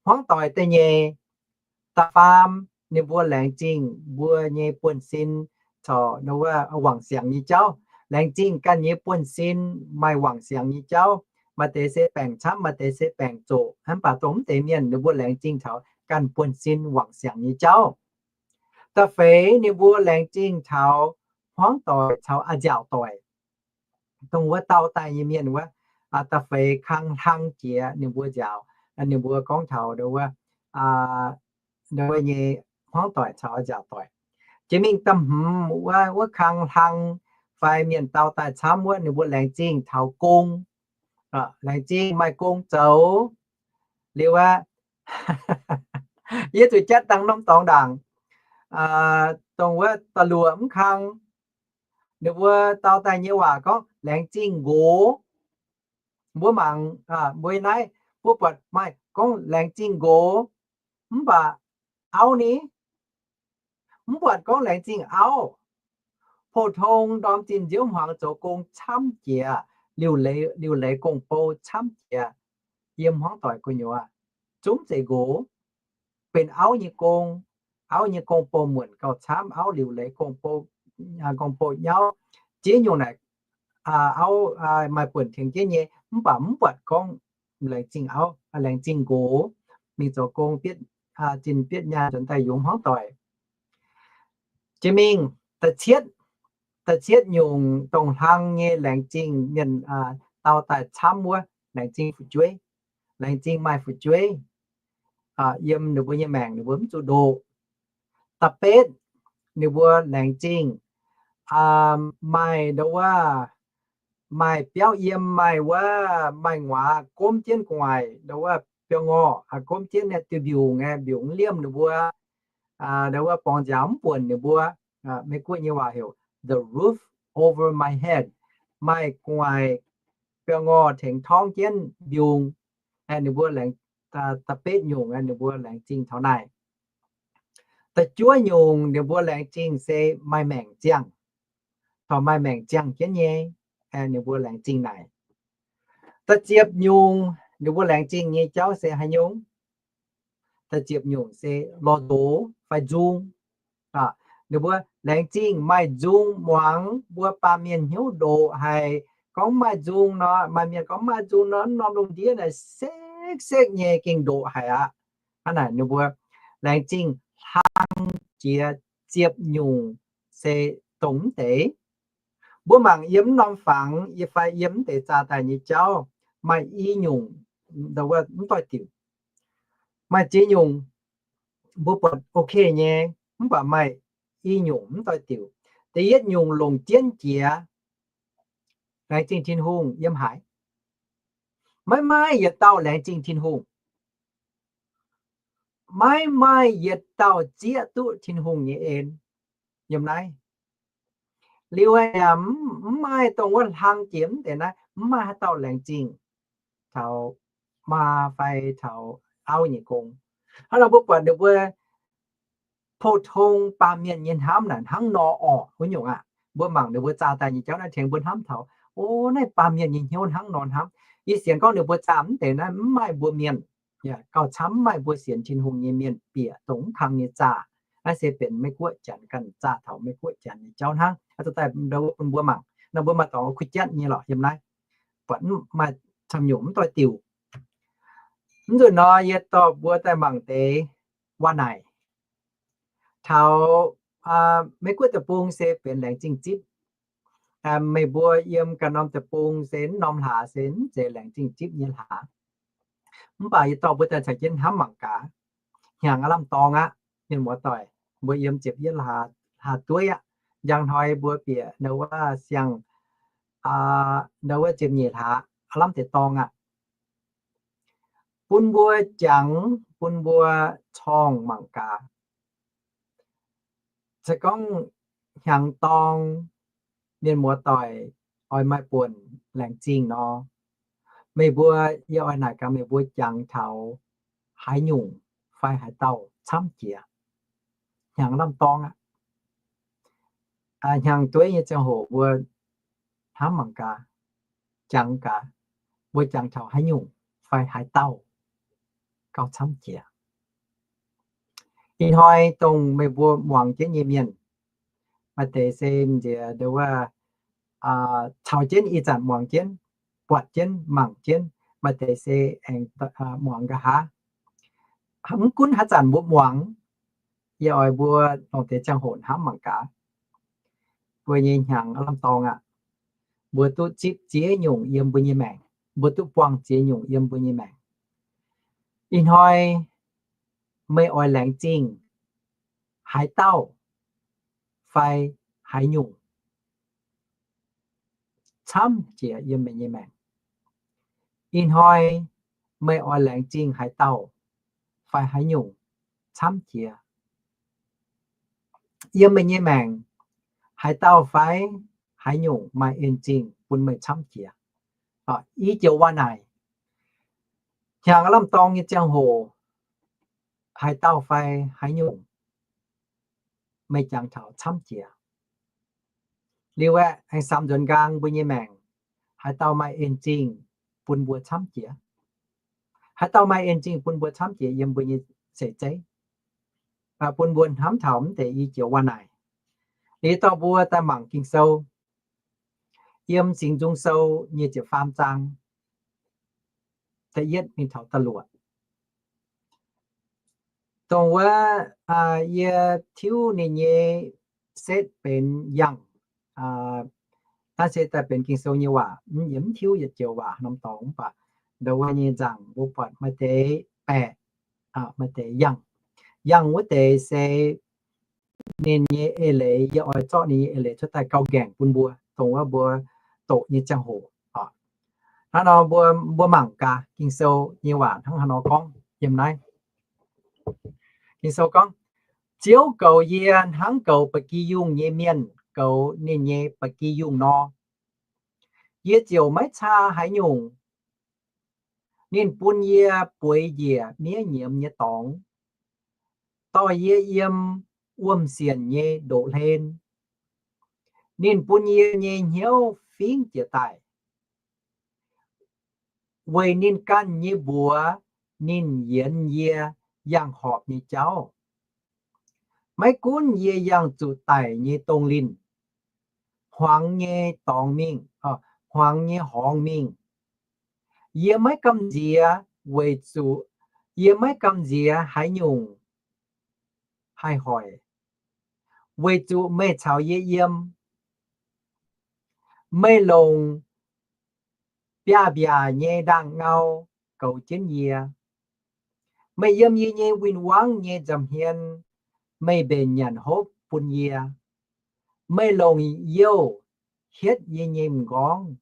Hmuangv doic da'nyeic, da'faam, ninh mbuo laengz zingh mbuo nyei buonv-sin caux wuov wangc siangx nyei jauv. Laengz zingh ganh nyei buonv-sin maaih wangc siangx nyei jauv. Maaih deix se baengc camv, maaih deix se baengc zoqc, mv baac dongh mv deix mienh ninh mbuo laengz zingh taux ganh buonv-sin wangc siangx nyei jauv. Da'feix ninh mbuo laengz zingh taux hmuangv doic caux a'nziaauc doic. Dongh wuov dauh daaih nyei mienh wuov, da'feix kang hlang jiex ninh mbuo nziaauc, ninh mbuo gorngv taux wuov, wuov nyei hmuangv doic caux a'nziaauc doic. Jiex mingh da'hmz wuov, wuov kang hlang fai mienh dauh daaih camv wuov, ninh mbuo laengz zingh taux gong. Laengz zingh maaih gong zoux. Liuz aqv, yie zuqc jatv dangh norm dorngx ndaangc, dongh wuov da'luoqc mv kang, ninh mbuo dauh daaih nyei waac gorngv laengz zingh nqox. Mbuo mangc, mbuo naaiv, mbuo buatc maaih gorngv laengz zingh nqox, mv baac auv ni, mv buatc gorngv laengz zingh auv. Pou-tong ndorm zinh nziouv hmuangx zoux gong camv jiex, liuc leiz, liuc leiz gong-bou camv jiex, yiem hmuangv doic gu'nyuoz zungv zeiz nqox, benx auv nyei gong. Auv nyei gong-bou muonc gauh camv, auv liuc leiz gong-bou, gong-bou nyauv. Ziex nyungc naaic, auv maaih buonc tengx jienv nyei, mv baac mv buatc gorngv laengz zingh auv, laengz zingh nqox, mingh zoux gong bietv, zinh bietv nyaanh nzuonx daaih yungz hmuangv doic. Jiex mingh da'cietv, da'cietv nyungc dongh hlang nyei laengz zingh mienh dauh daaih camv wuov, laengz zingh fu'jueiv. Laengz zingh maaih fu'jueiv yiem ninh mbuo nyei maengc, ninh mbuo mv zuqc ndoqc. Da'betv, ninh mbuo laengz zingh maaih ndo wuov, maaih biauv yiem, maaih wuov, maaih nguaaz gomv jienv gu'nguaaic, ndo wuov, biauv-ngorh gomv jienv naaiv diuh mbiungc, mbiungc mv liemh ninh mbuo, ndo wuov, borngz nziaaux mv buonc ninh mbuo. Meiv-Guoqv nyei waac heuc the roof over my head, maaih gu'nguaaic biauv-ngorh tengx torngv jienv mbiungc. Ninh mbuo laengz, da'betv nyungc ninh mbuo laengz zingh taux naaic. Da'juov nyungc ninh mbuo laengz zingh se maaih maengc ziangh, taux maaih maengc ziangh jienv nyei, ninh mbuo laengz zingh naaic. Da'ziepc nyungc ninh mbuo laengz zingh nyei jauv se haaix nyungc? Da'ziepc nyungc se lorz ndoz fai nzung. Ninh mbuo laengz zingh maaih nzung muangx mbuo baamh mienh hnyouv ndoqc haic. Gorngv maaih nzung nor, maaih mienh gorngv maaih nzung nor, norm lungh ndiev naaic sekv-sekv nyei gengh ndoqc haic aqv. Hnangv naaic ninh mbuo laengz zingh hlang jiex ziepc nyungc se dongh mv deix. Mbuo mangc yiem mv norm fangx yie fai yiem mv deix zaah daaih nyei jauv, maaih i nyungc mv doix-diuc. Maaih ziex nyungc mbuo buatc ok nyei, mv baac maaih i nyungc mv doix-diuc. Da'yietv nyungc longc jienv jiex laengz zingh Tin-Hungh yiem haaix? Maiv maaih yietc dauh laengz zingh Tin-Hungh. Maiv maaih yietc dauh zieqv duqv Tin-Hungh nyei en yiem naaiv. Liuz aeqv, mv maaih dongh wuov hlang jiex mv deix naaiv, mv maaih haaix dauh laengz zingh taux maa fai taux auv nyei gong. Hnangv nor mbuo buatc ninh mbuo pou-tong baamh mienh nyei hnamv naaic hnangv nor orqc wuov nyungc aqv. Mbuo mangc ninh mbuo zaah daaih nyei jauv naaiv tengx mbuo hnamv taux, o, naaiv baamh mienh nyei hnyouv hnangv nor hnamv. Yie sienx gorngv ninh mbuo zaah mv deix naaiv mv maaih mbuo mienh, yaac gauh camv mv maaih mbuo sienx Tin-Hungh nyei mienh bieqc dongh mv kang nyei zaah. Naaiv se benx Meiv-Guoqv Janx ganh zaah taux Meiv-Guoqv Janx nyei jauv hnangv. Aa, daaih bun mbuo mangc nor, mbuo maaih dorngx kuh jatv nyei lorqc yiem naaiv, buatc maaih camv nyungc mv doix-diuc. Mv nzunc nor yie dorh mbuo daaih mangc deix waac naaic taux Meiv-Guoqv deic-bung se benx laengz zingh zipv. Meih mbuo yiem ganh norm deic-bung se mv norm hlaax se mv zeiz laengz zingh zipv nyei hlaax. Mv baac yie dorh mbuo daaih caux jienv hnamv mangc gaax. Hnyangx aav lamh dorng aqv, mienh muoz-doic. Mbuo yiem ziepc yietv hlaax, hlaax dueiv aqv. Njang hnoi mbuo bieqc ndo wuov siang, ndo wuov ziepc nyeic hlaax, aav lamh deix dorng aqv. bun mbuo jangx, bun mbuo corngh mangc gaax. Se gorngv hnyangx dorng, mienh muoz-doic oix maaih buonc laengz zingh nor, meih mbuo, yie oix naaic gaax meih mbuo jangx taux haaix nyungc fai haaix dauh camv jiex hnyangx lamh dorng aqv. Hnyangx dueiv nyei ziangh hoc mbuo hnamv mangc gaax, jangx gaax, mbuo jangx taux haaix nyungc fai haaix dauh gauh camv jiex. Ih hnoi dongh meih mbuo muangx jienv nyei mienh, maaih deix se nziex nduov, caux jienv ih zanc muangx jienv, buatc jienv, mangc jienv, maaih deix se aengx muangx nqa'haav. Mv gunv haaix zanc mbuo muangx, yie oix mbuo longc deix ziangh hoc hnamv mangc gaax, mbuo nyei hnyangx lamh dorng aqv, mbuo duqv zipv ziex nyungc yiem mbuo nyei maengc, mbuo duqv buangh ziex nyungc yiem mbuo nyei maengc. Ih hnoi meih oix laengz zingh haaix dauh fai haaix nyungc camv jiex yiem meih nyei maengc? Ih hnoi meih oix laengz zingh haaix dauh fai haaix nyungc camv jiex yiem meih nyei maengc? Haaix dauh fai haaix nyungc maaih en zingh bun meih camv jiex? I joux waac naaic, hnyangx lamh dorng nyei ziangh hoc, haaix dauh fai haaix nyungc meih jangx taux camv jiex? Liuz aeqv, aengx samx nzuonx nqaang mbuo nyei maengc, haaix dauh maaih en zingh bun mbuo camv jiex? Haaix dauh maaih en zingh bun mbuo camv jiex yiem mbuo nyei seix zeiv? Bun mbuo hnamv taux mv deix i joux waac naaic. Liuz dorh mbuo daaih mangc Ging-Sou, yiem Singx Nzung Sou nyei ziepc faam zaang, da'yietv mingh taux da'luoqc. Dongh wuov yie tiuv ninh nyei setv benx yangh, naaiv se daaih benx Ging-Sou nyei waac, yie mv tiuv yietc joux waac norm dorngx, mv baac ndau wuov nyei nzaangc mbuo buatc maaih deix baeqc, maaih deix yangh. Yangh wuov deix se ninh nyei eix leiz, yie oix zorqv ninh nyei eix leiz cuotv daaih gauh nqaengc bun mbuo, dongh wuov mbuo doqc nyei ziangh hoc. Hnangv nor mbuo, mbuo mangc gaax Ging-Sou nyei waac hnangv haaix nor gorngv yiem naaiv. Ging-Sou gorngv, Ziouv goux yie hnangv goux ba'gi yungh nyei mienh goux ninh nyei ba'gi yungh nor. Yie ziouc maiv caa haaix nyungc. Ninh bun yie bueix njiec miev nyiemz nyei dorngx, dorh yie yiem wuom sienc nyei ndoqv-hlen. Ninh bun yie nyei hnyouv fingv jiez daaih, weic ninh ganh nyei mbuox ninh yienz yie yangh horpc nyei jauv. Maiv gunv yie yangh zuqc daic nyei dongh linh, hmuangx nyei dorngx mingh, hmuangx nyei horngz mingh, yie maiv gamh nziex, weic zuqc yie maiv gamh nziex haaix nyungc haih hoic, weic zuqc meih caux yie yiem. Meih longc biaav-mbiaac nyei ndaangh ngau goux jienv yie. Meih yiem yie nyei win-wangv nyei nza'hmien, meih mbenc nyanc hopv bun yie. Meih longc youh hietv yie nyei m'nqorngv,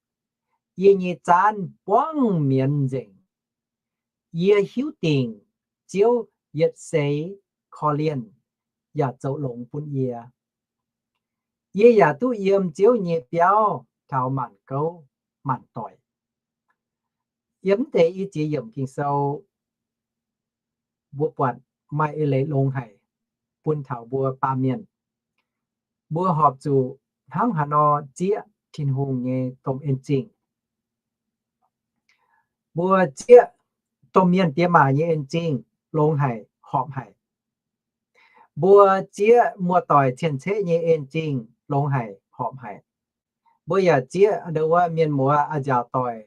yie nyei zaanv buangv mienz nzengc. Yie hiuv dingc Ziouv yietc seix korv-lienh yaac zoux longx bun yie. Yie yaac duqv yiem Ziouv nyei biauv taux maanc gouv maanc doic. Yiem mv deix i ziex yiemc Ging-Sou, mbuo buatc maaih eix leiz longx haic bun taux mbuo baamh mienh. Mbuo horpc zuqc hnangv haaix nor zieqv Tin-Hungh nyei domh en zingh? Mbuo zieqv domh mienh diex maac nyei en zingh longx haic, horpc haic. Mbuo zieqv muoz-doic cien-ceqv nyei en zingh longx haic, horpc haic. Mbuo yaac zieqv ndau wuov mienh muoz a'nziaauc doic,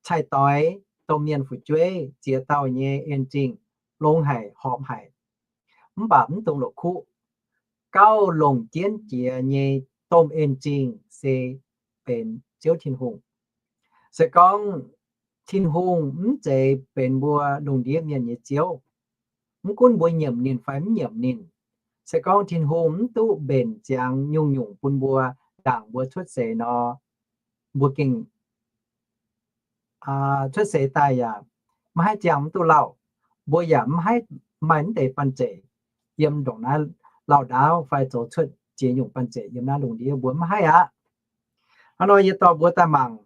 cai-doix, domh mienh fu'jueiv, ziex dauh nyei en zingh longx haic, horpc haic. Mv baac mv dungx la'kuqv. Gauh longc jienv jiex nyei domh en zingh se benx Ziouv Tin-Hungh. Se gorngv Tin-Hungh mv zeiz benx mbuo lungh ndiev mienh nyei Ziouv, mv gunv mbuo nyiemc ninh fai mv nyiemc ninh, se gorngv Tin-Hungh mv duqv mbenc ziangx nyungc-nyungc bun mbuo ndaangc mbuo cuotv seix nor, mbuo gengh cuotv seix daaih yaac maiv haih ziangh mv duqv lauh. Mbuo yaac mv haih maaih mv deix banh zeic yiem ndongc naaiv lauh ndaauv fai zoux cuotv ziex nyungc banh zeic yiem naaiv lungh ndiev, mbuo mv haih aqv. Hnangv nor yie dorh mbuo daaih mangc,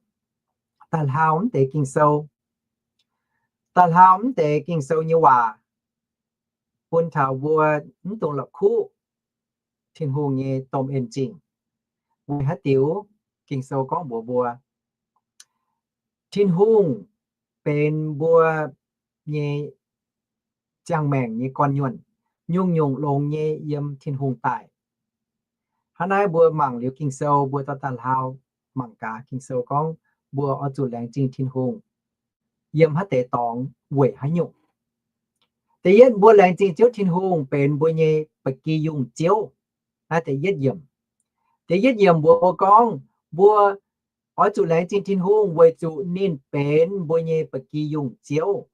daaih hlaau mv deix Ging-Sou, daaih hlaau mv deix Ging-Sou nyei waac, bun taux mbuo mv dungx la'kuqv Tin-Hungh nyei domh en zingh. Weic haaix diuc? Ging-Sou gorngv mbuox mbuo, Tin-Hungh benx mbuo nyei ziangh maengc nyei gorn-nyuonh, nyungc-nyungc longx nyei yiem Tin-Hungh daaih. Hnangv naaiv mbuo mangc liuz Ging-Sou, mbuo dorh daaih hlaau mangc gaax Ging-Sou gorngv mbuo oix zuqc laengz zingh Tin-Hungh yiem haaix deix dorngx weic haaix nyungc. Da'yietv, mbuo laengz zingh Ziouv Tin-Hungh benx mbuo nyei ba'gi yungh Ziouv. Naaiv da'yietv yiemc. Da'yietv yiemc mbuox mbuo gorngv mbuo oix zuqc laengz zingh Tin-Hungh weic zuqc ninh benx mbuo nyei ba'gi yungh Ziouv.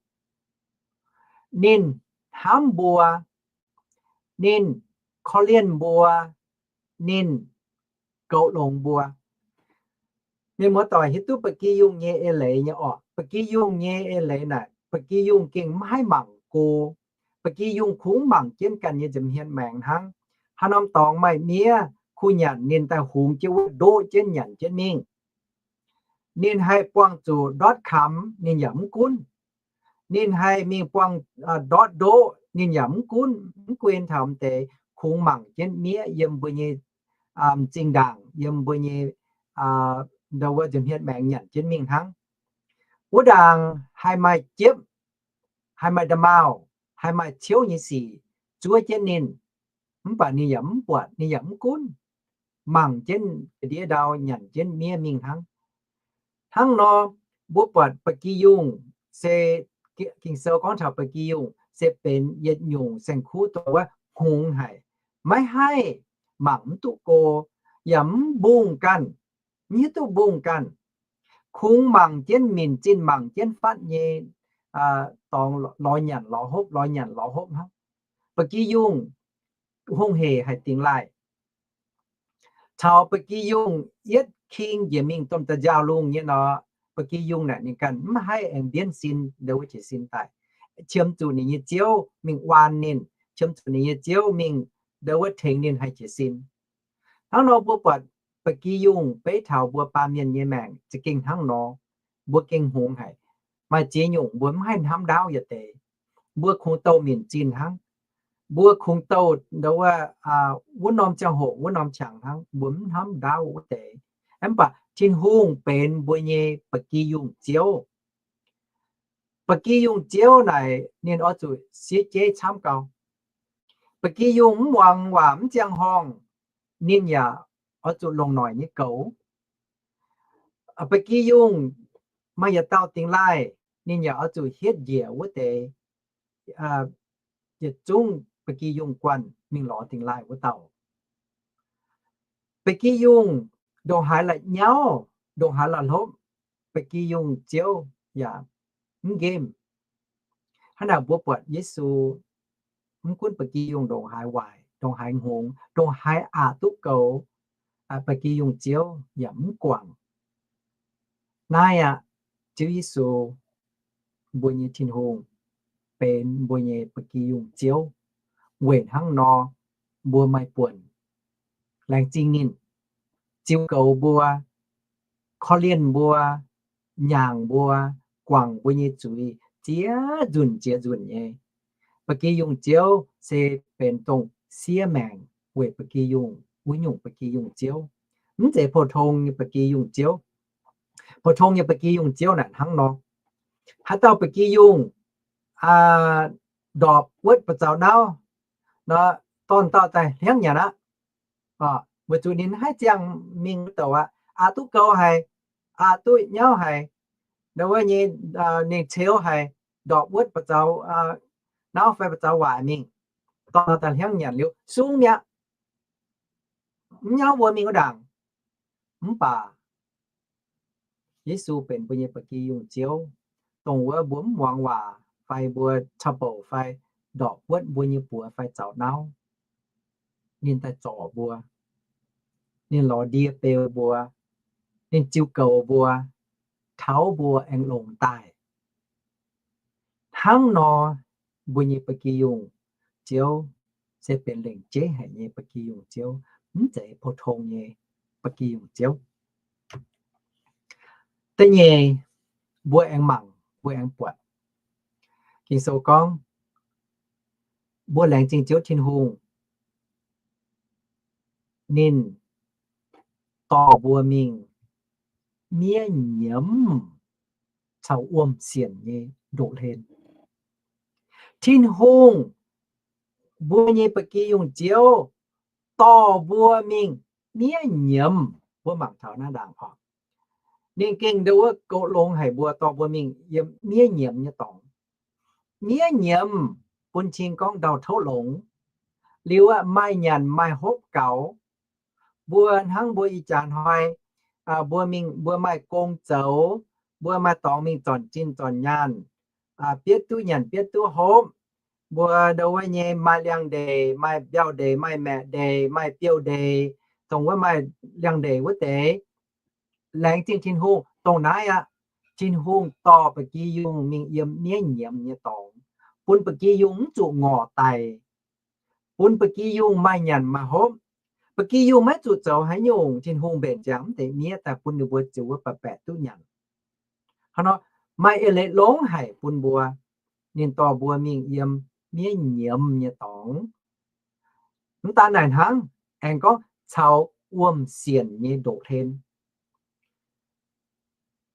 Ninh hnamv mbuo, ninh korv-lienh mbuo, ninh goux longx mbuo. Mienh muoz-doic hiuv duqv ba'gi yungh nyei eix leiz nyei orqc? Ba'gi yungh nyei eix leiz naaic, ba'gi yungh gengh maiv haih mangc go. Ba'gi yungh kungx mangc jienv ganh nyei nza'hmien maengx hnangv. Haaix norm dorngx maaih miev kuh nyanc, ninh daaih hungx jienv wuov ndoqv jienv nyanc jienv mingh. Ninh haih buangh zuqc ndortv kamx, ninh yaac mv gunv. Ninh haih mingh buangh ndortv ndoqv, ninh yaac mv gunv, mv guen taux m'deix, kungx mangc jienv miev yiem mbuo nyei m'zing ndaangc, yiem mbuo nyei ndo wuov nza'hmien maengx nyanc jienv mingh hnangv. Wuov ndaangc haih maaih jiepv, haih maaih nda'maauh, haih maaih ciouv nyei sic zuov jienv ninh, mv baac ninh yaac mv buatc, ninh yaac mv gunv, mangc jienv ga'ndiev ndau nyanc jienv miev mingh hnangv. Hnangv nor, mbuo buatc ba'gi yungh se, Ging-Sou gorngv taux ba'gi yungh se benx yietc nyungc saeng-kuv dongh wuov hngongx haic, maiv haih, mangc mv duqv go, yaac mv mbungh ganh, mv hiuv duqv mbungh ganh, kungx mangc jienv minc zinh, mangc jienv fatv nyei dorngx lorz nyanc lorz hopv, lorz nyanc lorz hopv hnangv. Ba'gi yungh hungh hec haic dingx laaih. Caux ba'gi yungh yietv king njiec mingh domh da'nziaaux lungh nyei nor, ba'gi yungh naaic ninh ganh mv haih aengx mbienv sin ndo wuov jiez sin daaih, qiemx zuqc ninh nyei ziouv mingh waan ninh, qiemx zuqc ninh nyei ziouv mingh ndo wuov tengx ninh haih jiez sin. Hnangv nor mbuo buatc ba'gi yungh beiv taux mbuo baamh mienh nyei maengc za'gengh hnangv nor. Mbuo gengh hngongx haic. Maaih ziex nyungc mbuo mv haih hnamv ndaauv yietc deix. Mbuo kungx douh minc zinh hnangv. Mbuo kungx douh ndo wuov, wuov norm ziangh hoc wuov norm qangx hnangv, mbuo mv hnamv ndaauv wuov deix. Mv baac Tin-Hungh benx mbuo nyei ba'gi yungh Ziouv. Ba'gi yungh Ziouv naaic ninh oix zuqc siev jeiv camv gau. Ba'gi yungh mv muangx waac mv ziangh horngh, ninh yaac oix zuqc longc noic nyei goux. Ba'gi yungh maaih yietc dauh dingx laaih, ninh yaac oix zuqc hietv njiec wuov deix yietc zungv ba'gi yungh guanh mingh lorz dingx laaih wuov dauh. Ba'gi yungh ndongc haaix la'nyauv, ndongc haaix la'hlopv, ba'gi yungh Ziouv yaac mv nqemh. Hnangv naaic mbuo buatc Yesu, mv gunv ba'gi yungh ndongc haaix waaic, ndongc haaix hngongx, ndongc haaix aqc duqv goux, ba'gi yungh Ziouv yaac mv guangc. Naaiv aqv, Ziouv Yesu, mbuo nyei Tin-Hungh, benx mbuo nyei ba'gi yungh Ziouv. Weic hnangv nor, mbuo maaih buonc laengz zingh ninh, ziux goux mbuo, korv-lienh mbuo, nyaangc mbuo, guangc mbuo nyei zuiz ziex nzunc ziex nzunc nyei. Ba'gi yungh Ziouv se benx dongh siev maengc weic ba'gi yungh wuov nyungc ba'gi yungh Ziouv. Mv zeiz pou-tong nyei ba'gi yungh Ziouv. Pou-tong nyei ba'gi yungh Ziouv naaic hnangv nor. Haaix dauh ba'gi yungh ndorpc wuotv buoz-zaux nauv nor, dorn dauh daaih hliangv nyanc aqv. Weic zuqc ninh haih ziangh mingh wuov douc aqv, aqc duqv gou haic, aqc duqv nyauv haic, ndo wuov nyei, ninh ceux haic, ndorpc wuotv buoz-zaux nauv fai buoz-zaux waaic mingh, dorn daaih hliangv nyanc liuz sung mi'aqv, mv nyauv mbuo mingh wuov ndaangc. Mv baac Yesu benx mbuo nyei ba'gi yungh Ziouv, dongh wuov mbuo mv muangx waac fai mbuo cau bouc fai ndorpc wuotv mbuo nyei buoz fai zaux nauv, ninh daaih zorc mbuo, ninh lorz ndie beu mbuo, ninh ziux goux mbuo, taux mbuo aengx longx daaih. Hnangv nor, mbuo nyei ba'gi yungh Ziouv se benx lengc jeiv haic nyei ba'gi yungh Ziouv, mv zeiz pou-tong nyei ba'gi yungh Ziouv. Da'nyeic, mbuo aengx mangc, mbuo aengx buatc, Ging-Sou gorngv, mbuo laengz zingh Ziouv Tin-Hungh, ninh dorh mbuo mingh miev nyiemz caux wuom sienc nyei ndoqc-hlen. Tin-Hungh, mbuo nyei ba'gi yungh Ziouv, dorh mbuo mingh miev nyiemz. Mbuo mangc taux naaiv ndaangc oc, ninh gengh ndo wuov goux longx haic mbuo, dorh mbuo mingh yiem miev nyiemz nyei dorngx. Miev nyiemz bun cing gorngv ndau-touv longx. Liuz aqv, maaih nyanc maaih hopv gaux. Mbuo hnangv mbuo ih jaax hnoi, mbuo mingh, mbuo maaih gong zoux, mbuo maaih dorngx mingh zornc zinh zornc nyaanh, bietv duqv nyanc bietv duqv hopv. Mbuo ndo wuov nyei maaih liangx-ndeic, maaih mbiauh-ndeic, maaih maeqc-ndeic, maaih biouv-ndeic, dongh wuov maaih liangx-ndeic wuov deix. Laengz zingh Tin-Hungh dongh naaiv aqv. Tin-Hungh dorh ba'gi yungh mingh yiem miev nyiemz nyei dorngx, bun ba'gi yungh mv zuqc ngorc daic, bun ba'gi yungh maaih nyanc maaih hopv. Ba'gi yungh maiv zuqc zoux haaix nyungc, Tin-Hungh mbenc ziangx mv deix miev daaih bun ninh mbuo ziux wuov baeqc baeqc duqv nyanc. Hnangv nor, maaih eix leiz longx haic bun mbuo, ninh dorh mbuo mingh yiem miev nyiemz nyei dorngx. Mv daan naaic hnangv, aengx gorngv caux wuom sienc nyei ndoqc-hlen.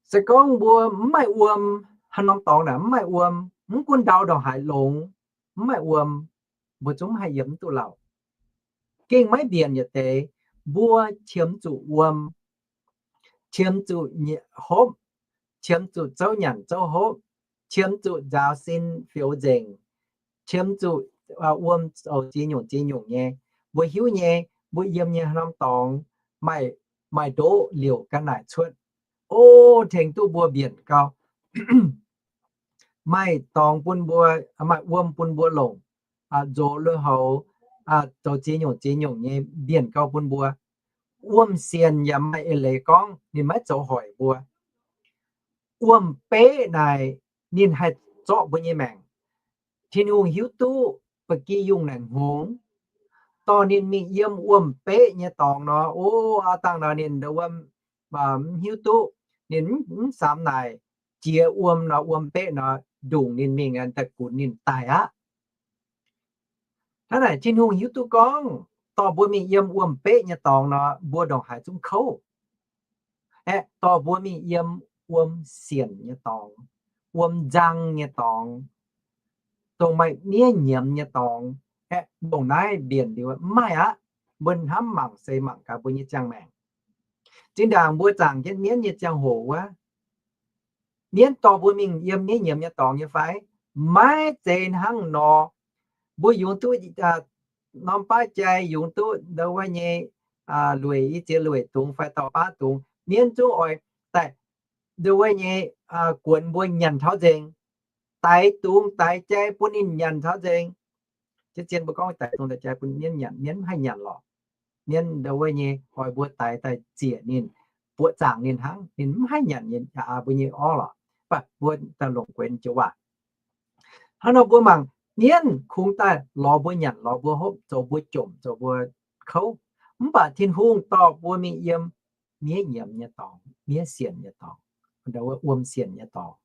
Se gorngv mbuo mv maaih wuom, haaix norm dorngx naaic mv maaih wuom, mv gunv ndau ndongc haaix longx, mv maaih wuom, mbuo zungv mv haih yiem mv duqv lauh. Gengh maiv mbienc yietc deix, mbuo qiemx zuqc wuom, qiemx zuqc hopv, qiemx zuqc zouv nyanc zouv hopv, qiemx zuqc nzaaux sin fioux nzengc, qiemx zuqc wuom zoux ziex nyungc ziex nyungc nyei. Mbuo hiuv nyei, mbuo yiem nyei haaix norm dorngx maaih, maaih ndoqv liouc ga'naaic cuotv. O, tengx duqv mbuo mbienc gau. Maaih dorngx bun mbuo, maaih wuom bun mbuo longc, nzox lui-houx, zoux ziex nyungc ziex nyungc nyei mbienc gau bun mbuo. Wuom sienc yaac maaih eix leiz gorngv ninh maiv zoux hoic mbuo. Wuom-beqv naaic ninh haih zorqv mbuo nyei maengc. Tin-Hungh hiuv duqv ba'gi yungh naaic hngongx, dorh ninh mingh yiem wuom-beqv nyei dorngx nor, o, aa dangh nor ninh wuom, mv hiuv duqv, ninh mv samx naaic, jiex wuom nor, wuom-beqv nor, ndongc ninh mingh daaih gunx ninh daic aqv. Hnangv naaic Tin-Hungh hiuv duqv gorngv dorh mbuo mingh yiem wuom-beqv nyei dorngx nor, mbuo ndongc haaix zungv kouv. Aeqv, dorh mbuo mingh yiem wuom sienc nyei dorngx, wuom nzang nyei dorngx, dongh maaih miev nyiemz nyei dorngx. Aeqv, ndongc naaiv mbienc liuz mv maaih aqv. Mbuo hnamv mangc se mangc gaax mbuo nyei ziangh maengc. Zinh ndaangc mbuo zaangc jienv mienv nyei ziangh hoc wuov, mienv dorh mbuo mingh yiem miev nyiemz nyei dorngx nyei fai? Maiv zeiz hnangv nor. Mbuo yungz duqv norm baav jai, yungz duqv ndo wuov nyei lueic, i ziex lueic dungz fai dauh baav dungz, mienv zungv oix daaih ndo wuov nyei guonx mbuo nyanc taux nzengc. Daix dungz daix jai bun ninh nyanc taux nzengc. Zien mbuo gorngv daix dungz daix jai bun mienv nyanc, mienv mv haih nyanc lorqc. Mienv ndo wuov nyei oix mbuo daix daaih ziec ninh, buoqc zaangc ninh hnangv, ninh mv haih nyanc nyei, aa, mbuo nyei orv lorqc. Mv baac mbuo daaih longc guenx joux waac. Hnangv nor mbuo mangc mienv kungx daaih lorz mbuo nyanc, lorz mbuo hopv, zoux mbuo jomc, zoux mbuo kouv. Mv baac Tin-Hungh dorh mbuo mingh yiem miev nyiemz nyei dorngx, miev sienc nyei dorngx, wuom sienc nyei dorngx.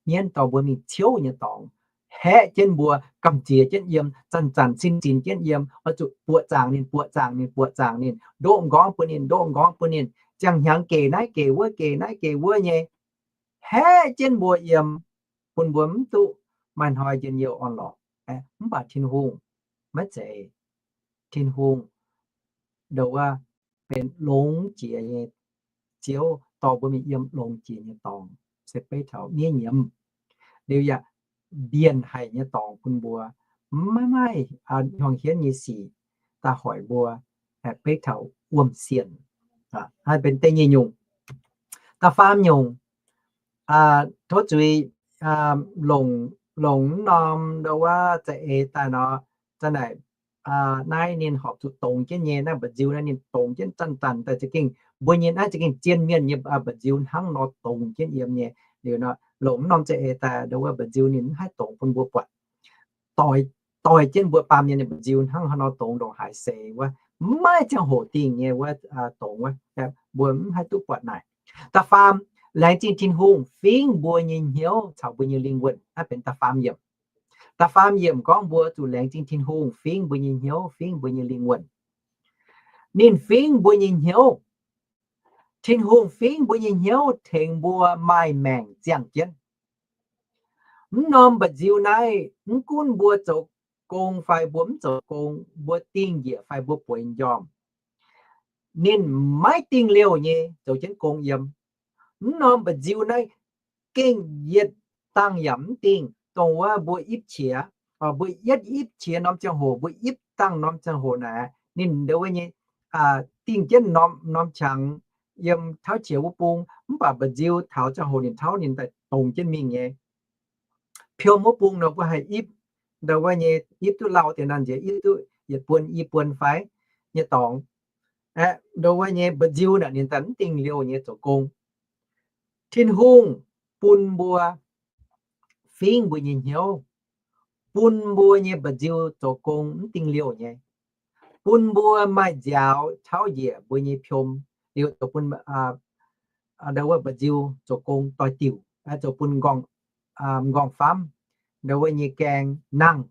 Mienv dorh mbuo mingh ciouv nyei dorngx, haeqv jienv mbuo, gamh nziex jienv yiem, zanc-zanc sin-zinx jienv yiem, oix zuqc buoqc zaangc ninh, buoqc zaangc ninh, buoqc zaangc ninh, ndoqv m'nqorngv bun ninh, ndoqv m'nqorngv bun ninh, ziangh hnyangx gec naaiv gec wuov, gec naaiv gec wuov nyei, haeqv jienv mbuo yiem, bun mbuo mv duqv maaih hnoi njien-youh orn-lorqc. Mv baac Tin-Hungh maiv zeiz. Tin-Hungh ndo wuov benx longx jiex nyei Ziouv, dorh mbuo mingh yiem longx jiex nyei dorngx, se beiv taux miev nyiemz. Liuz yaac mbienh haic nyei dorngx bun mbuo, maiv maaih hnyangx hienv nyei sic daaih hoic mbuo, beiv taux wuom sienc. Naaiv benx da'nyeic nyungc. Da'faam nyungc, tov zuiz, longc, longc mv norm ndo wuov za'eix daaih nor, za'naaic, naaiv ninh horpc zuqc dongz jienv nyei, naaiv mba'nziu naaiv ninh dongz jienv zanc-zanc daaih za'gengh, mbuo nyei naaiv za'gengh zien mienh nyei mba'nziu hnangv nor dongz jienv yiem nyei. Liuz nor, longc mv norm za'eix daaih ndongc wuov mba'nziu ninh mv haih dongz bun mbuo buatc. Doix, doix jienv mbuo baamh mienh nyei mba'nziu hnangv haaix nor dongz ndongc haaix seix wuov, mv maaih ziangh hoc dingh nyei wuov, dongz wuov, mbuo mv haih duqv buatc naaic. Da'faam, laengz zingh Tin-Hungh fingv mbuo nyei hnyouv caux mbuo nyei lingh wuonh. Naaiv benx da'faam yiemc. Da'faam yiemc gorngv mbuo zuqc laengz zingh Tin-Hungh fingv mbuo nyei hnyouv, fingv mbuo nyei lingh wuonh. Ninh fingv mbuo nyei hnyouv. Tin-Hungh fingv mbuo nyei hnyouv tengx mbuo maaih maengc ziangh jienv. Mv norm mba'nziu naaiv, mv gunv mbuo zoux gong fai mbuo mv zoux gong, mbuo dingh njiec fai mbuo bueix m'njormh, ninh maiv dingh liouh nyei zoux jienv gong yiem. Mv norm mba'nziu naaiv gengh yietc dangh yaac mv dingh, dongh wuov mbuo ipv qiex, mbuo yietv ipv qiex norm ziangh hoc, mbuo ipv dangh norm ziangh hoc naaic, ninh ndongc wuov nyei dingh jienv norm, norm qangx yiem tauv qiex wuov bung, mv baac mba'nziu taux ziangh hoc ninh tauv ninh daaih dongz jienv mingh nyei. Piom wuov bung nor mbuo haih ipv, ndongc wuov nyei ipv duqv lauh deix naaiv nziex ipv duqv yietc buonc i buonc fai nyei dorngx. Aeqv, ndongc wuov nyei mba'nziu naaic ninh daaih mv dingh liouh nyei zoux gong. Tin-Hungh bun mbuo fingv mbuo nyei hnyouv, bun mbuo nyei mba'nziu zoux gong mv dingh liouh nyei, bun mbuo maaih nziaaux tauv njiec mbuo nyei piom, liuz zoux bun ndau wuov mba'nziu zoux gong doix diuc, zoux bun m'nqorngv famv ndau wuov nyei gaeng nangh,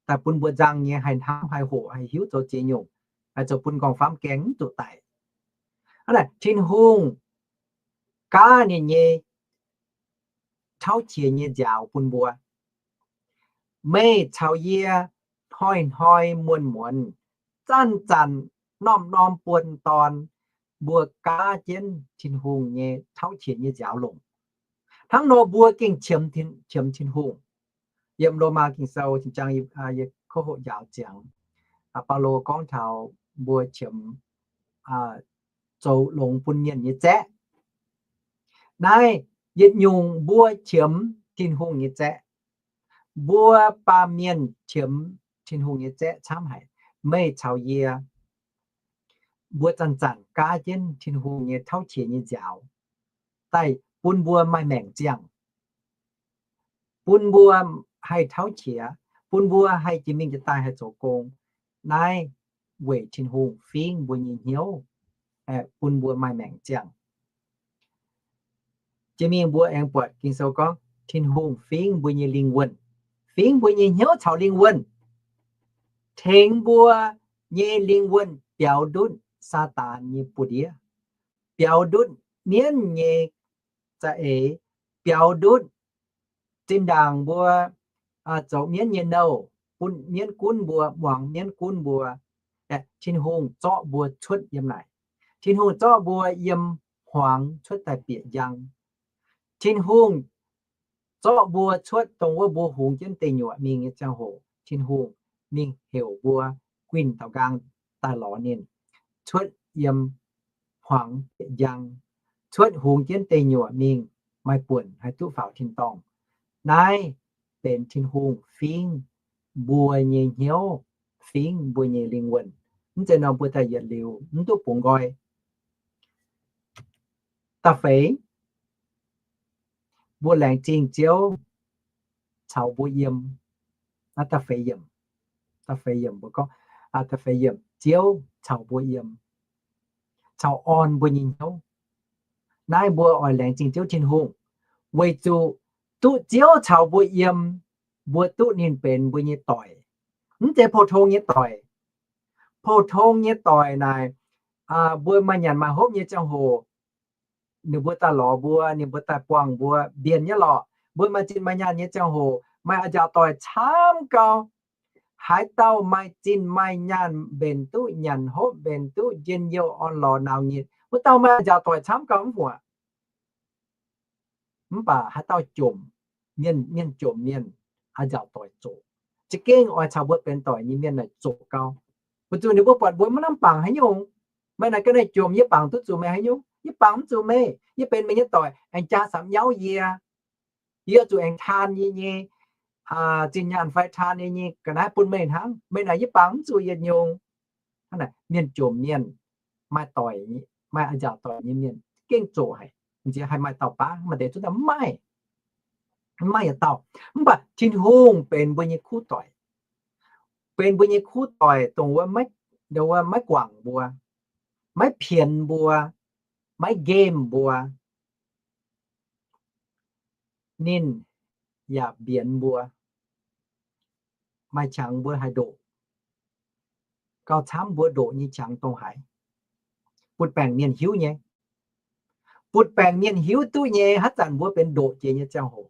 daaih bun mbuo nzang nyei haih hnamv, haih hoqc, haih hiuv zoux ziex nyungc, haih zoux bun m'nqorngv famv gaeng mv zuqc daic. Hnangv naaic Tin-Hungh gaav ninh nyei tauv qiex nyei nziaaux bun mbuo. Meih caux yie hnoi-hnoi muonz-muonz, zanc-zanc, norm-norm buon dorn, mbuo gaav jienv Tin-Hungh nyei tauv qiex nyei nziaaux longc. Hnangv nor mbuo gengh qiemx Tin-Hungh. Yiem Lomaa Ging-Sou zinh jang yie kov hoqc njaaux ziangx, Baulo gorngv taux mbuo qiemx zoux longx bun mienh nyei zaeqv. Naaiv yietc nyungc mbuo qiemx Tin-Hungh nyei zaeqv. Mbuo baamh mienh qiemx Tin-Hungh nyei zaeqv camv haic. Meih caux yie, mbuo zanc-zanc gaav jienv Tin-Hungh nyei tauv qiex nyei nziaaux daaih bun mbuo maaih maengc ziangh, bun mbuo haih tauv qiex, bun mbuo haih jiex mingh jiex daaih haih zoux gong. Naaiv weic Tin-Hungh fingv mbuo nyei hnyouv, bun mbuo maaih maengc ziangh. Jiex mingh mbuo aengx buatc Ging-Sou gorngv Tin-Hungh fingv mbuo nyei lingh wuonh, fingv mbuo nyei hnyouv caux lingh wuonh, tengx mbuo nyei lingh wuonh biaux ndutv Saadaan nyei buoz-ndiev, biaux ndutv mienv nyei za'eix, biaux ndutv zinh ndaangc mbuo zoux mienv nyei nouh, bun mienv gunv mbuo, muangx mienv gunv mbuo. Tin-Hungh zorqv mbuo cuotv yiem naaic. Tin-Hungh zorqv mbuo yiem hmuangx cuotv daaih bieqc njang. Tin-Hungh zorqv mbuo cuotv dongh wuov mbuo hungx jienv deic nyuoqc mingh nyei ziangh hoc, Tin-Hungh mingh heuc mbuo guinh daaux nqaang daaih lorz ninh, cuotv yiem hmuangx bieqc njang, cuotv hungx jienv deic nyuoqc mingh, maaih buonc haih duqv faaux tin-dorngh. Naaiv benx Tin-Hungh fingv mbuo nyei hnyouv, fingv mbuo nyei lingh wuonh. Mv zeiz nor mbuo daaih yietc liuz mv duqv bungx nqoi. Da'feix, mbuo laengz zingh Ziouv caux mbuo yiem. Naaiv da'feix yiemc, da'feix yiemc mbuo gorngv, da'feix yiemc, Ziouv caux mbuo yiem, caux orn mbuo nyei hnyouv. Naaiv mbuo oix laengz zingh Ziouv Tin-Hungh, weic zuqc duqv Ziouv caux mbuo yiem, mbuo duqv ninh benx mbuo nyei doic. Mv zeiz pou-tong nyei doic. Pou-tong nyei doic naaic, mbuo maaih nyanc maaih hopv nyei ziangh hoc, ninh mbuo daaih lorz mbuo, ninh mbuo daaih buangh mbuo mbienc nyei lorqc. Mbuo maaih zinh maaih nyaanh nyei ziangh hoc, maaih a'nziaauc doic camv gau, haaix dauh maaih zinh maaih nyaanh mbenc duqv nyanc hopv, mbenc duqv njien-youh orn-lorqc nauz nyitc, wuov dauh maaih a'nziaauc doic camv gau mv fungc aqv. Mv baac haaix dauh jomc mienh, mienh jomc mienh, a'nziaauc doic zoqc. Za'gengh oix caux mbuo benx doic nyei mienh naaic zoqc gau, weic zuqc ninh mbuo buatc mbuo maiv lamh bangc haaix nyungc. Meih naaic ga'naaiv jomc, yie bangc duqv zuqc meih haaix nyungc? Yie bangc mv zuqc meih. Yie benx meih nyei doic, aengx jaa samx nyauv yie, yie zuqc aengx taan yie nyei zinh nyaanh fai taan yie nyei ga'naaiv bun meih hnangv. Meih naaic yie bangc mv zuqc yietc nyungc. Hnangv naaic mienh jomc mienh, maaih doic, maaih a'nziaauc doic nyei mienh gengh zoqc haic. Nziex haih maaih dauh baav, maaih deix zungv daaih mv maaih. Mv maaih yietc dauh. Mv baac Tin-Hungh benx mbuo nyei kuv doic. Benx mbuo nyei kuv doic, dongh wuov maiv guangc mbuo, maiv pienx mbuo, maiv nqemh mbuo. Ninh yaac mbienx mbuo. Maaih qangx mbuo haih ndoqc. Gauh camv mbuo ndoqc nyei qangx dongh haaix? Butv-baengc mienh hiuv nyei. Butv-baengc mienh hiuv duqv nyei, haaix zanc mbuo benx ndoqc jiex nyei ziangh hoc.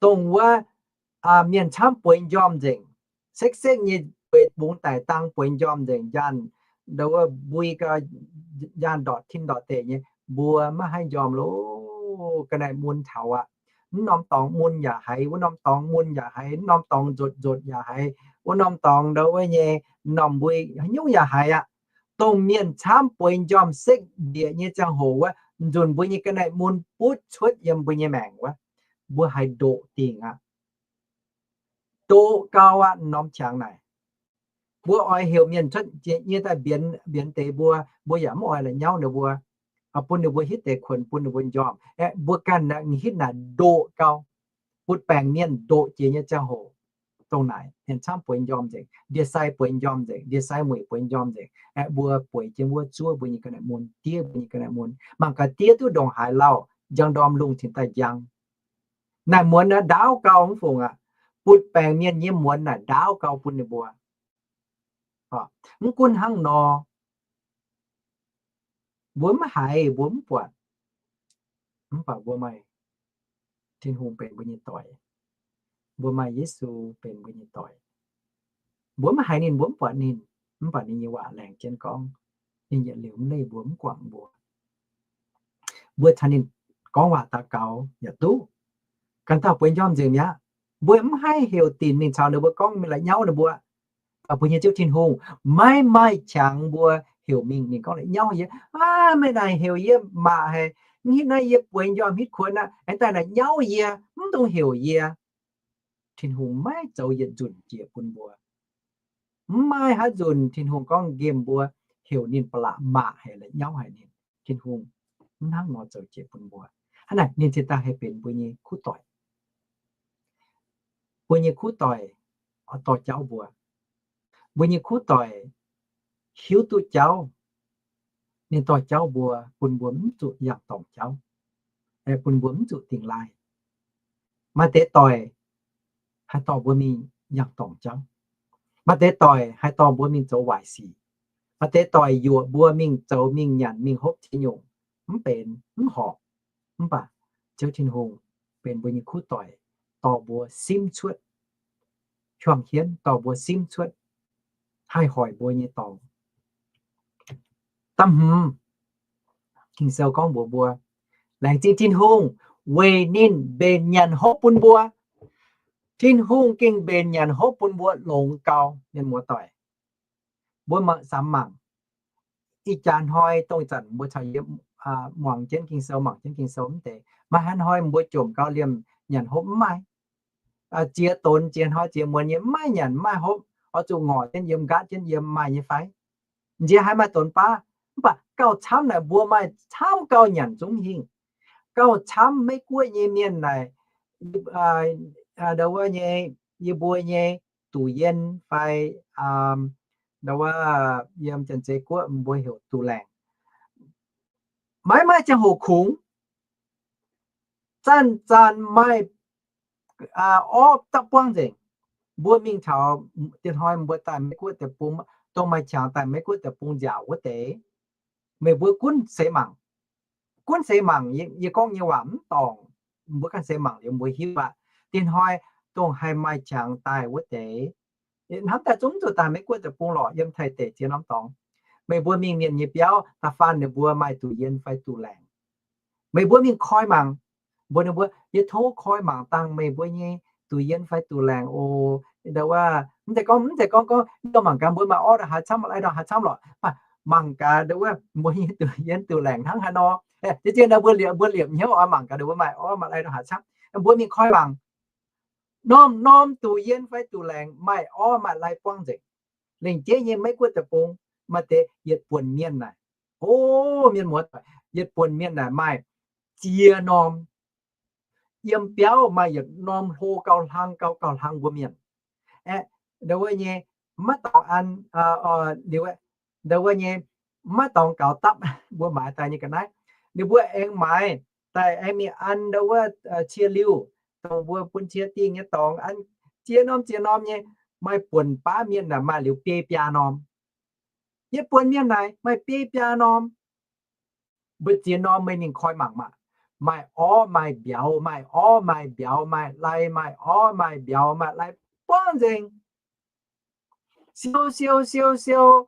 Dongh wuov mienh camv bueix njormh nzengc, sekv-sekv nyei bueix bungx daic dang bueix njormh nzengc, njaanh, wuov mbui gau, njaanh ndortc tin ndortc deic nyei, mbuo maiv haih njormh loh. Ga'naaiv mun taux aqv. Mv norm dorngx mun yaac haiz, wuov norm dorngx mun yaac haiz, mv norm dorngx nzotc nzotc yaac haiz, wuov norm dorngx ndau wuov nyei, norm mbui haaix nyungc yaac haiz aqv. Dongh mienh camv bueix njormh sekv-ndieqc nyei ziangh hoc wuov, nzunc mbuo nyei ga'naaiv mun butv cuotv yiem mbuo nyei maengc wuov, mbuo haih ndoqc dingc aqv. Ndoqc gau aqv norm qangx naaic. Mbuo oix heuc mienh cuotv nyei daaih mbienx, mbienx deix mbuo, mbuo yaac mv oix la'nyauv ninh mbuo, bun ninh mbuo hitv deix kuonx bun ninh mbuo njormh. Aeqv, mbuo ganh hitv naaic ndoqc gau. Butv-baengc mienh ndoqc jiex nyei ziangh hoc, dongh naaic mienh camv bueix njormh nzengc, ndie-sai bueix njormh nzengc, ndie-sai mueic bueix njormh nzengc. Aeqv, mbuo bueix jienv wuov zuov mbuo nyei ga'naaiv mun, diev mbuo nyei ga'naaiv mun. Mangc gaax diev duqv ndongc haaix lauh, njang ndorm lungh cingx daaih njang. Naaic muonz naaiv ndaauv gau mv fungc aqv. Butv-baengc mienh nyei muonz naaic ndaauv gau bun ninh mbuo. Mv gunv hnangv nor, mbuo mv haiz, mbuo mv buatc, mv baac mbuo maaih Tin-Hungh benx mbuo nyei doic. Mbuo maaih Yesu benx mbuo nyei doic. Mbuo mv haiz ninh, mbuo mv buatc ninh, mv baac ninh nyei waac laengz jienv gorngv, ninh yietc liuz mv leih mbuo, mv guangc mbuo. Mbuo caux ninh gorngv waac daux gaux yaac duqv. Ganh dauh bueix njormh nzengc mi'aqv. Mbuo mv haih heuc dinc mingh caux ninh mbuo gorngv mingh la'nyauv ninh mbuo. Mv baac mbuo nyei Ziouv Tin-Hungh maiv maaih qangx mbuo heuc mingh, ninh gorngv, la'nyauv yie, aav, meih naaic heuc yie maac haic, mv hitv naaiv yie bueix njormh hitv kuonx aqv, aengx daaih la'nyauv yie, mv dungx heuc yie. Tin-Hungh maiv zoux yietc nzunc jiex bun mbuo. Mv maaih haaix nzunc Tin-Hungh gorngv nqemh mbuo, heuc ninh ba'laqc maac haic, la'nyauv haic ninh. Tin-Hungh mv hnangv nor zoux jiex bun mbuo. Hnangv naaic ninh cingx daaih haih benx mbuo nyei kuv doic. Mbuo nyei kuv doic oix dorh jauv mbuo. Mbuo nyei kuv doic hiuv duqv jauv. Ninh dorh jauv mbuo, bun mbuo mv zuqc yangh dorngc jauv, bun mbuo mv zuqc dingh laaih. Maaih deix doic haih dorh mbuo mingh yangh dorngc jauv. Maaih deix doic haih dorh mbuo mingh zoux waaic sic. Maaih deix doic yuoqc mbuo mingh zoux, mingh nyanc, mingh hopv ziex nyungc, mv benx, mv horpc. Mv baac Ziouv Tin-Hungh benx mbuo nyei kuv doic, dorh mbuo simv cuotv hiuang hienv, dorh mbuo simv cuotv haih hoic mbuo nyei dorngx. Da'hmz, Ging-Sou gorngv mbuox mbuo, laengz zingh Tin-Hungh weic ninh mbenc nyanc hopv bun mbuo. Tin-Hungh gengh mbenc nyanc hopv bun mbuo longx gau, mienh muoz-doic. Mbuo mangc, samx mangc. Ih jaax hnoi dongh zanc mbuo caux yie muangx jienv Ging-Sou, mangc jienv Ging-Sou mv deix, maaih haaix hnoi mbuo jomc gau liemh nyanc hopv? Mv maaih. Ziex donx ziex hnoi ziex muonz nyei mv maaih nyanc mv maaih hopv, oix zuqc ngorc jienv yiem, nqaatv jienv yiem, maaih nyei fai? Nziex haiz maaih donx baav, mv baac gauh camv naaic mbuo maaih camv gauh nyanc zungv hingh. Gauh camv Meiv-Guoqv nyei mienh naaic, ndau wuov nyei, yie mbuo nyei ตู้เย็น fai ndau wuov yiem Janx-Zei Guoqv mbuo heuc ตู้แลง, maiv maaih ziangh hoc kungx. Zanc-zanc maaih orv dapv buangv nzengc. Mbuo mingh taux, diex hnoi mbuo daaih Meiv-Guoqv deic-bung, dongh maaih qangx daaih Meiv-Guoqv deic-bung nziaauc wuov deix, meih mbuo gunv seix mangc. Gunv seix mangc, yie gorngv nyei waac mv dorngc. Mbuo ganh seix mangc liuz mbuo hiuv aqv. Diex hnoi dongh haih maaih qangx daaih wuov deix, hnamv daaih zungv zuqc daaih Meiv-Guoqv deic-bung lorqc, yiem Taiv deic ziex norm dorngx. Meih mbuo mingh mienh nyei biauv da'faanh ninh mbuo maaih ตู้เย็น fai ตู้แลง, meih mbuo mingh koi mangc. Mbuox ninh mbuo, yie tov koi mangc dangh meih mbuo nyei ตู้เย็น fai ตู้แลง oc. Ndau wuov mv zeiz gorngv, mv zeiz gorngv gorngv yie mangc gaax mbuo maaih orv ndongc haaix camv, maaih lai ndongc haaix camv lorqc. Mv baac mangc gaax ndau wuov mbuo nyei ตู้เย็น ตู้แลง hnangv haaix nor. Zien-zien naaic mbuo liemh, mbuo liemh hnyouv oix mangc gaax ndau wuov maaih orv maaih lai ndongc haaix camv. Mbuo mingh koi mangc. Norm-norm ตู้เย็น fai ตู้แลง maaih orv maaih lai buangv nzengc. Lengc jeiv nyei Meiv-Guoqv deic-bung maaih deix yietc buonc mienh naaic. O, mienh muoz-doic, yietc buonc mienh naaic maaih ziex norm, yiem biauv maaih yietc norm hlo gauh hlang, gauh, gauh hlang mbuo mienh. Aeqv, ndau wuov nyei, maiv dorngx an, liuz, ndau wuov nyei, maiv dorngx gaux dapv mbuo maaiz daaih nyei ga'naaiv. Ninh mbuo aengx maaiz daaih aengx mingh an ndau wuov cie liuh, dongh mbuo bun cie dingh nyei dorngx an, ziex norm ziex norm nyei, maaih buonc baav mienh naaic maaih liuz biei biaa norm. Yie buonc mienh naaic maaih biei biaa norm. Mbuo ziex norm meih mingh koi mangc maah. Maaih orv, maaih mbiauz, maaih orv, maaih mbiauz, maaih lai, maaih orv, maaih mbiauz, maaih lai, buangv nzengc. Siou, siou, siou, siou,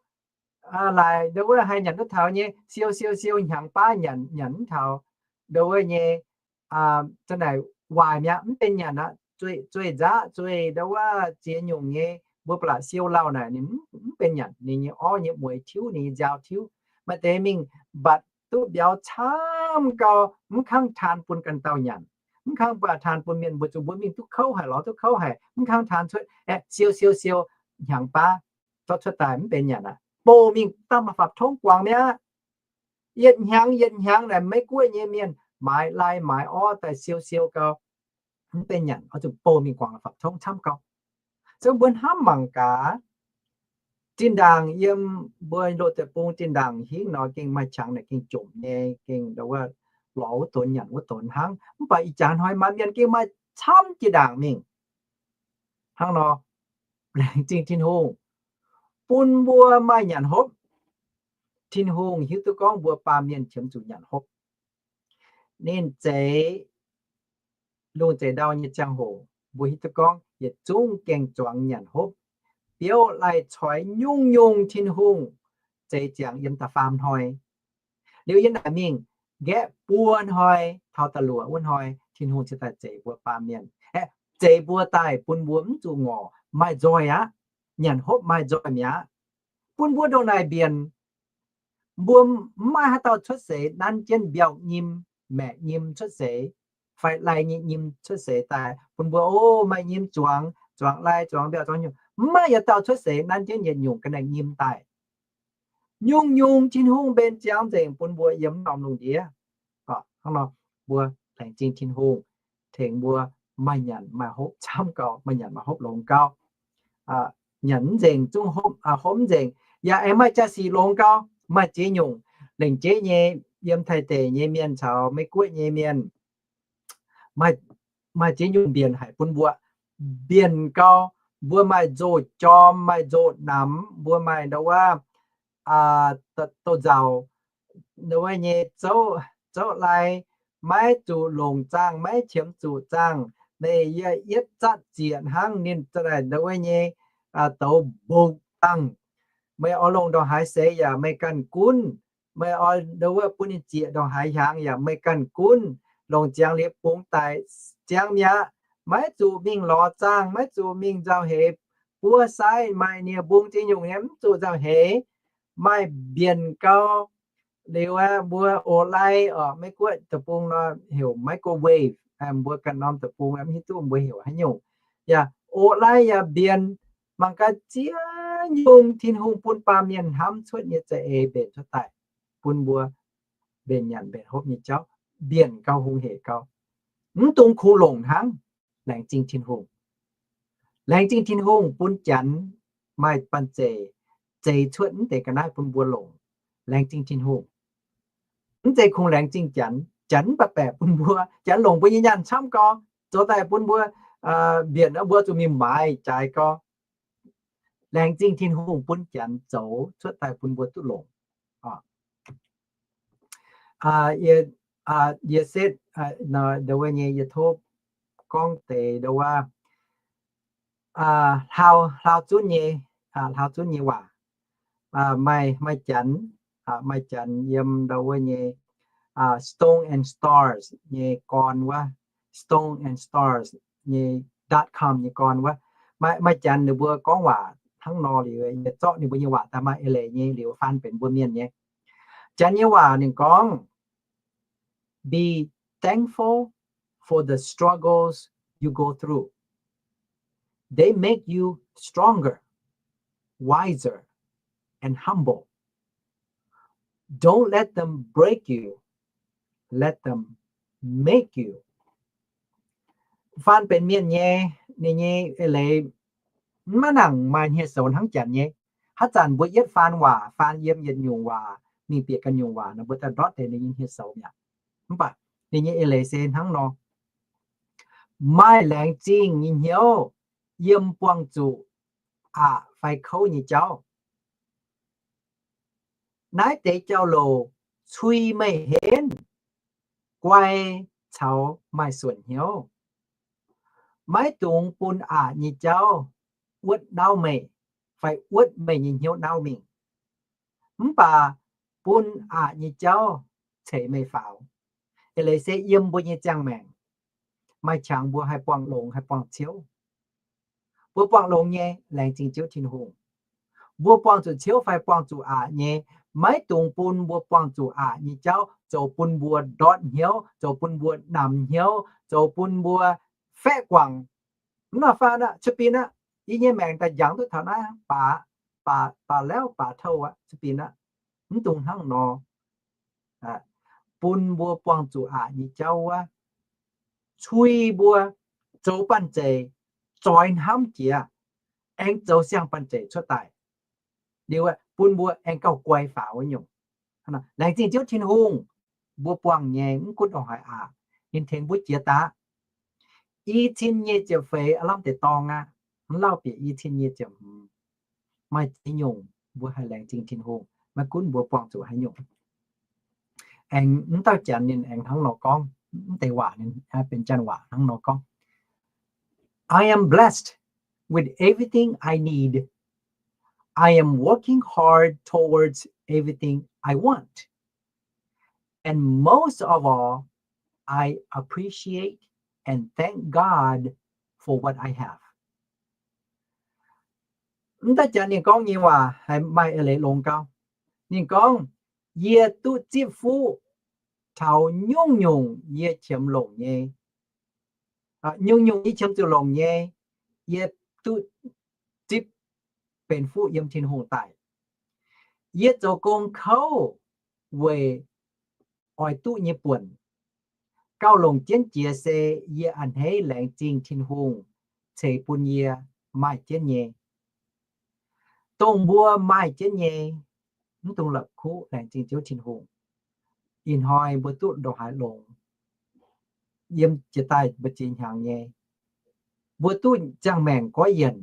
laaix ndau wuov haih nyanc duqv taux nyei, siou, siou, siou, hnyangx baav nyanc, nyanc mv taux. Ndau wuov nyei, za'naaic waaic mi'aqv, mv benx nyanc aqv. Zueih, zueih nzaqv, zueih ndau wuov ziex nyungc nyei, mbuo ba'laqc siou lauh naaic ninh mv benx nyanc, ninh nyei orv nyei mueix tiuv, ninh nyei nziaaux tiuv. Maaih deix mingh mbatc duqv mbiauz camv gau, mv kangv taan bun ganh dauh nyanc, mv kangv baac taan bun mienh mbuo zuqc mbuo mingh duqv kouv haic, lorz duqv kouv haic, mv kangv taan cuotv, aeqv, siou siou siou, hnyangx baav zorqv cuotv daaih mv benx nyanc aqv. Bouh mingh dangh maaih fapv tongv guangc mi'aqv. Yietc hnyangx yietc hnyangx naaic Meiv Guoqv nyei mienh maaiz lai maaiz orv daaih siou siou gau, mv benx nyanc, oix zuqc bouh mingh guangc fapv tongv camv gau. Zungv mbuo hnamv mangc gaax, zinh ndaangc yiem mbuo loz-deic-bung zinh ndaangc hingv nor gengh maaih qangx naaic gengh jomc nyei, gengh ndau wuov lorz wuov donx nyanc wuov donx hnangv. Mv baac ih jaax hnoi maaih mienh gengh maaih camv jiex ndaangc mingh. Hnangv nor, laengz zingh Tin-Hungh bun mbuo maaih nyanc hopv. Tin-Hungh hiuv duqv gorngv mbuo baamh mienh qiemx zuqc nyanc hopv. Ninh zeix lungh zeix ndau nyei ziangh hoc, mbuo hiuv duqv gorngv yietc zungv gengh zuangx nyanc hopv, biouv lai-coix nyungc-nyungc Tin-Hungh zeix ziangx yiem da'faam hnoi. Liuz yiem naaic mingh nqaeqv buo hnoi taux da'luoqc wuov hnoi, Tin-Hungh cingx daaih zeix mbuo baamh mienh. Aeqv, zeix mbuo daaih bun mbuo mv zuqc ngorc maaih nzoih aqv. Nyanc hopv maaih nzoih mi'aqv. Bun mbuo ndongc naaic mbienc, mbuo mv maaih haaix dauh cuotv seix nanv jienv mbiauz-nyim, maeqc nyim cuotv seix, fai lai nyei nyim cuotv seix daaih bun mbuo, o, maaih nyim zuangx, zuangx lai, zuangx mbiauz, zuangx nyungc. Mv maaih yietc dauh cuotv seix nanv jienv yietc nyungc ga'naaiv nyim daaih. Nyungc-nyungc Tin-Hungh mbenc ziangx nzengc bun mbuo yiem norm lungh ndiev. Hnangv nor, mbuo laengz zingh Tin-Hungh tengx mbuo maaih nyanc maaih hopv camv gau, maaih nyanc maaih hopv longx gau. Nyanc mv nzengc zungv hopv, hopv mv nzengc yaac aengx maaih jaa-sic longx gau. Maaih ziex nyungc lengc jeiv nyei, yiem Taiv deic nyei mienh caux Meiv Guoqv nyei mienh, maaih ziex nyungc mbienc haic bun mbuo. Mbienc gau, mbuo maaih nzoh jorm, maaih nzoh namx, mbuo maaih ndau wuov, douz-nzauc, ndau wuov nyei zouv, zouv lai, maiv zuqc longc zaangh, maiv qiemx zuqc zaangh. Meih yie yietv zatv ziec hnangv ninh za'naaic ndau wuov nyei douz mbungx zaangh. Meih oix longc ndongc haaix seix yaac meih ganh gunv. Meih oix ndau wuov bun ninh ziec ndongc haaix hnyangx yaac meih ganh gunv. Longc ziangx liuz bungx daic ziangx mi'aqv. Maiv zuqc mingh lorz zaangh, maiv zuqc mingh nzauh heix buov saaiv. Maaih nie mbungx ziex nyungc nyei mv zuqc nzauh heix. Maaih mbienc gau. Liuz aeqv, mbuo ox lai oc, Meiv Guoqv deic-bung nor heuc microwave, mbuo ganh norm deic-bung mv hiuv duqv mbuo heuc haaix nyungc. Yaac ox lai yaac mbienc, mangc gaax ziex nyungc Tin-Hungh bun baamh mienh hnamv cuotv nyei za'eix mbenc cuotv daaih, bun mbuo mbenc nyanc mbenc hopv nyei jauv, mbienc gau, hungh hec gau. Mv dungx kungx longc hnangv. Laengz zingh Tin-Hungh. Laengz zingh Tin-Hungh bun Janx maaih banh zeic zeix cuotv mv deix ga'naaiv bun mbuo longc. Laengz zingh Tin-Hungh. Mv zeiz kungx laengz zingh Janx. Janx mv baac baeqc bun mbuo, Janx longc mbuo nyei nyaanh camv gau, zoux daaih bun mbuo mbienc, mbuo zuqc mingh maaiz jaaix gau. Laengz zingh Tin-Hungh bun Janx zoux cuotv daaih bun mbuo duqv longc. Yie setv, ndau wuov nyei yie tov gorngv deix ndau wuov hlaau, hlaau zunv nyei, hlaau zunv nyei waac. Maaih, maaih Janx, maaih Janx yiem ndau wuov nyei Stone and Stars nyei gorn wuov, Stone and Stars nyei dot com nyei gorn wuov. Maaih, maaih Janx ninh mbuo gorngv waac hnangv nor liuz, yie zorqv ninh mbuo nyei waac daaih maaih eix leiz nyei liuz faan benx mbuo mienh nyei. Janx nyei waac ninh gorngv, Be thankful for the struggles you go through. They make you stronger, wiser, and humble. Don't let them break you. Let them make you. Faan benx mienh nyei, ninh nyei eix leiz maiv nangc maaih hniev-soux hnangv janx nyei. Haaix zanc mbuo yietv faan waac, faan yiem yietc nyungc waac mingh bieqc ganh nyungc waac nor, mbuo daaih ndortv deix ninh nyei hniev-soux mi'aqv. Mv baac ninh nyei eix leiz se hnangv nor, maaih laengz zingh nyei hnyouv yiem buangh zuqc aqc fai kouv nyei jauv. Naaiv deix jauv-louc cui meih henv guai caux maaih suonc hnyouv. Maiv dungx bun aqc nyei jauv wuotv nauv meih fai wuotv meih nyei hnyouv nauv mingh. Mv baac bun aqc nyei jauv ceix meih faaux. Eix leiz se yiem mbuo nyei ziangh maengc, maaih qangx mbuo haih buangh longx haih buangh ciouv. Mbuo buangh longx nyei, laengz zingh Ziouv Tin-Hungh. Mbuo buangh zuqc ciouv fai buangh zuqc aqc nyei, maiv dungx bun mbuo buangh zuqc aqc nyei jauv zoux bun mbuo ndortv hnyouv, zoux bun mbuo namx hnyouv, zoux bun mbuo faeqv guangc. Mv nor faan aqv, cuotv bin aqv. Yie nyei maengc daaih njangx duqv taux naaiv, baac, baac, baac lauv baac touh aqv, cuotv bin aqv. Mv dungx hnangv nor. Bun mbuo buangh zuqc aqc nyei jauv wuov, cui mbuo zoux banh zeic zoix hnamv jiex, aengx zoux siang banh zeic cuotv daaih. Liuz bun mbuo aengx gauh guai faaux wuov nyungc. Laengz zingh Ziouv Tin-Hungh, mbuo buangh nyei mv gunv ndongc haaix aqc, ninh tengx mbuo jiex daaih. I cin nyic ziepc feix aav lamh deix dorngx aqv, mv lauh bieqc i cin nyic ziepc hmz. Maaih ziex nyungc mbuo haih laengz zingh Tin-Hungh, maiv gunv mbuo buangh zuqc haaix nyungc. Aengx mv dauh janx ninh aengx hnangv nor gorngv, mv deix waac ninh benx janx waac hnangv nor gorngv, I am blessed with everything I need. I am working hard towards everything I want. And most of all, I appreciate and thank God for what I have. Mv deix janx ninh gorngv nyei waac haiz maaih eix leiz longx gau. Ninh gorngv, yie duqv zipv fuqv taux nyungc-nyungc yie qiemx longc nyei. Nyungc-nyungc yie qiemx zuqc longc nyei, yie duqv zipv benx fuqv yiem Tin-Hungh daic. Yie zoux gong kouv weic oix duqv nyei buonc. Gauh longc jienv jiex se yie a'hneiv laengz zingh Tin-Hungh ceix bun yie maaih jienv nyei. Dongh mbuo maaih jienv nyei, mv dungx la'kuqv laengz zingh Ziouv Tin-Hungh. Ih hnoi mbuo duqv ndongc haaix longx, yiem jiex daaih mbuo ziex hnyangx nyei, mbuo duqv ziangh maengc goiv yienc,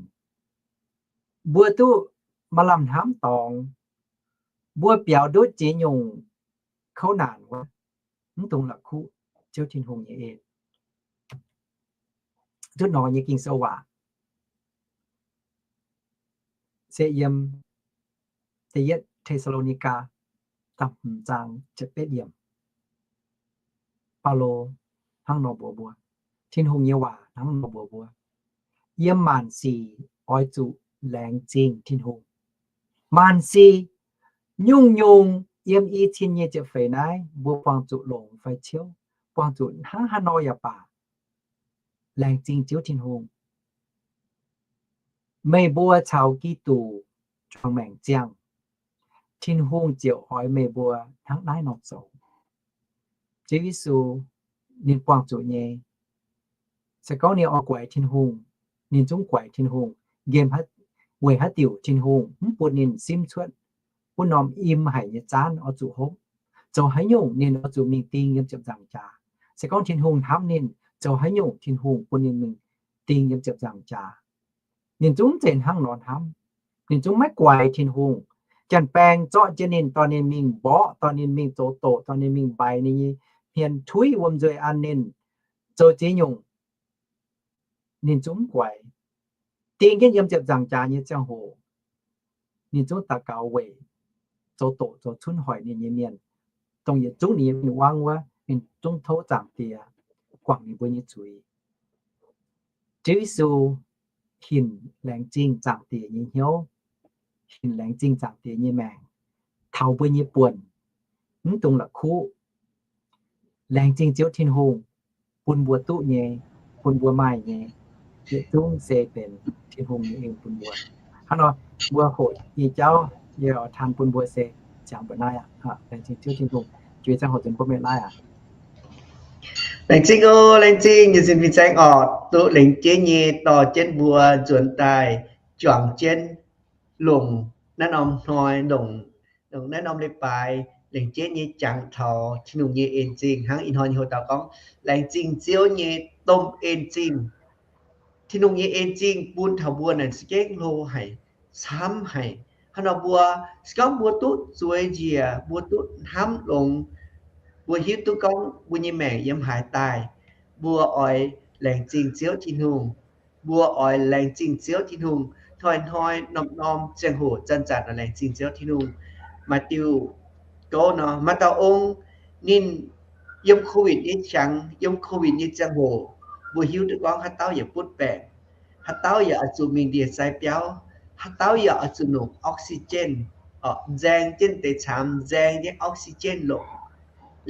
mbuo duqv maaih lamh hnamv dorngx, mbuo biaux ndutv ziex nyungc kouv naanc wuov, mv dungx la'kuqv Ziouv Tin-Hungh nyei en. Duqv nor nyei Ging-Sou waac se yiem da'yietv Te^saa^lo^ni^gaa da'hmz zaang ziepc betv yiemc. Baulo hnangv nor mbuox mbuo, Tin-Hungh nyei waac hnangv nor mbuox mbuo, yiem maanc sic oix zuqc laengz zingh Tin-Hungh. Maanc sic, nyungc-nyungc yiem i cin nyic ziepc feix naaiv mbuo buangh zuqc longx fai ciouv, buangh zuqc hnangv haaix nor yaac baac, laengz zingh Ziouv Tin-Hungh. Meih mbuo caux Giduc juangc maengc ziangh, Tin-Hungh ziouc oix meih mbuo hnangv naaiv nor zoux. Ziouv Yesu ninh buangh zuqc nyei, se gorngv ninh oix guaix Tin-Hungh, ninh zungv guaix Tin-Hungh, nqemh weic haaix diuc Tin-Hungh mv bun ninh simv cuotv wuov norm im haic nyei zaanv oix zuqc hopv. Zoux haaix nyungc ninh oix zuqc mingh ding yiem ziepc nzaangc jaax. Se gorngv Tin-Hungh hnamv ninh, zoux haaix nyungc Tin-Hungh bun ninh mingh ding yiem ziepc nzaangc jaax. Ninh zungv mv zeiz hnangv nor hnamv. Ninh zungv maiv guaix Tin-Hungh. Janx-baeng zorqv jienv ninh, dorh ninh mingh mborqv, dorh ninh mingh zoux doqc, dorh ninh mingh mbaix ninh nyei hmien, tuiv wuom-nzuih an ninh, zoux ziex nyungc, ninh zungv mv guaix. Ding jienv yiem ziepc nzaangc jaax nyei ziangh hoc, ninh zungv daux gaux weic zoux doqc zoux cunv hoic ninh nyei mienh, dongh yietc zungv ninh nyei win-wangv wuov, ninh zungv tov Zaangc Diex guangc ninh mbuo nyei zuiz. Ziouv Yesu hinc laengz zingh Zaangc Diex nyei hnyouv, hinc laengz zingh Zaangc Diex nyei maengc, taux mbuo nyei buonc, mv dungx la'kuqv. Laengz zingh Ziouv Tin-Hungh bun mbuo duqv nyei, bun mbuo maaih nyei, yietc zungv se benx Tin-Hungh nyei en bun mbuo. Hnangv nor, mbuo hoqc nyei jauv yie oix taan bun mbuo se ziangx mbuo naaiv aqv. Laengz zingh Ziouv Tin-Hungh. Jiex ziangh hoc nzunc mbuo mingh naaiv aqv. Laengz zingh oc, laengz zingh nyei sin fin-saeng orqc, duqv lengc jeiv nyei dorh jienv mbuo nzuonx daaih juangc jienv longc naaiv norm hnoi, longc, longc naaiv norm leiz-baaix lengc jeiv nyei jangx taux Tin-Hungh nyei en zingh hnangv ih hnoi nyei hoc dauh gorngv, laengz zingh Ziouv nyei domh en zingh. Tin-Hungh nyei en zingh bun taux mbuo naaic za'gengh hlo haic, camv haic. Hnangv nor mbuo se gorngv mbuo duqv zueiz njiec, mbuo duqv hnamv longx, mbuo hiuv duqv gorngv mbuo nyei maengc yiem haaix daaih, mbuo oix laengz zingh Ziouv Tin-Hungh. Mbuo oix laengz zingh Ziouv Tin-Hungh hnoi-hnoi, norm-norm ziangh hoc, zanc-zanc oix laengz zingh Ziouv Tin-Hungh. Maaih diuh gouv nor, maaih dauh ong, ninh yiem COVID nyei qangx, yiem COVID nyei ziangh hoc, mbuo hiuv duqv gorngv haaix dauh yaac butv baengc, haaix dauh yaac oix zuqc mingh ndie-sai biauv, haaix dauh yaac oix zuqc longc oxygen, nzaeng jienv deix caamx, nzaeng jienv oxygen longc.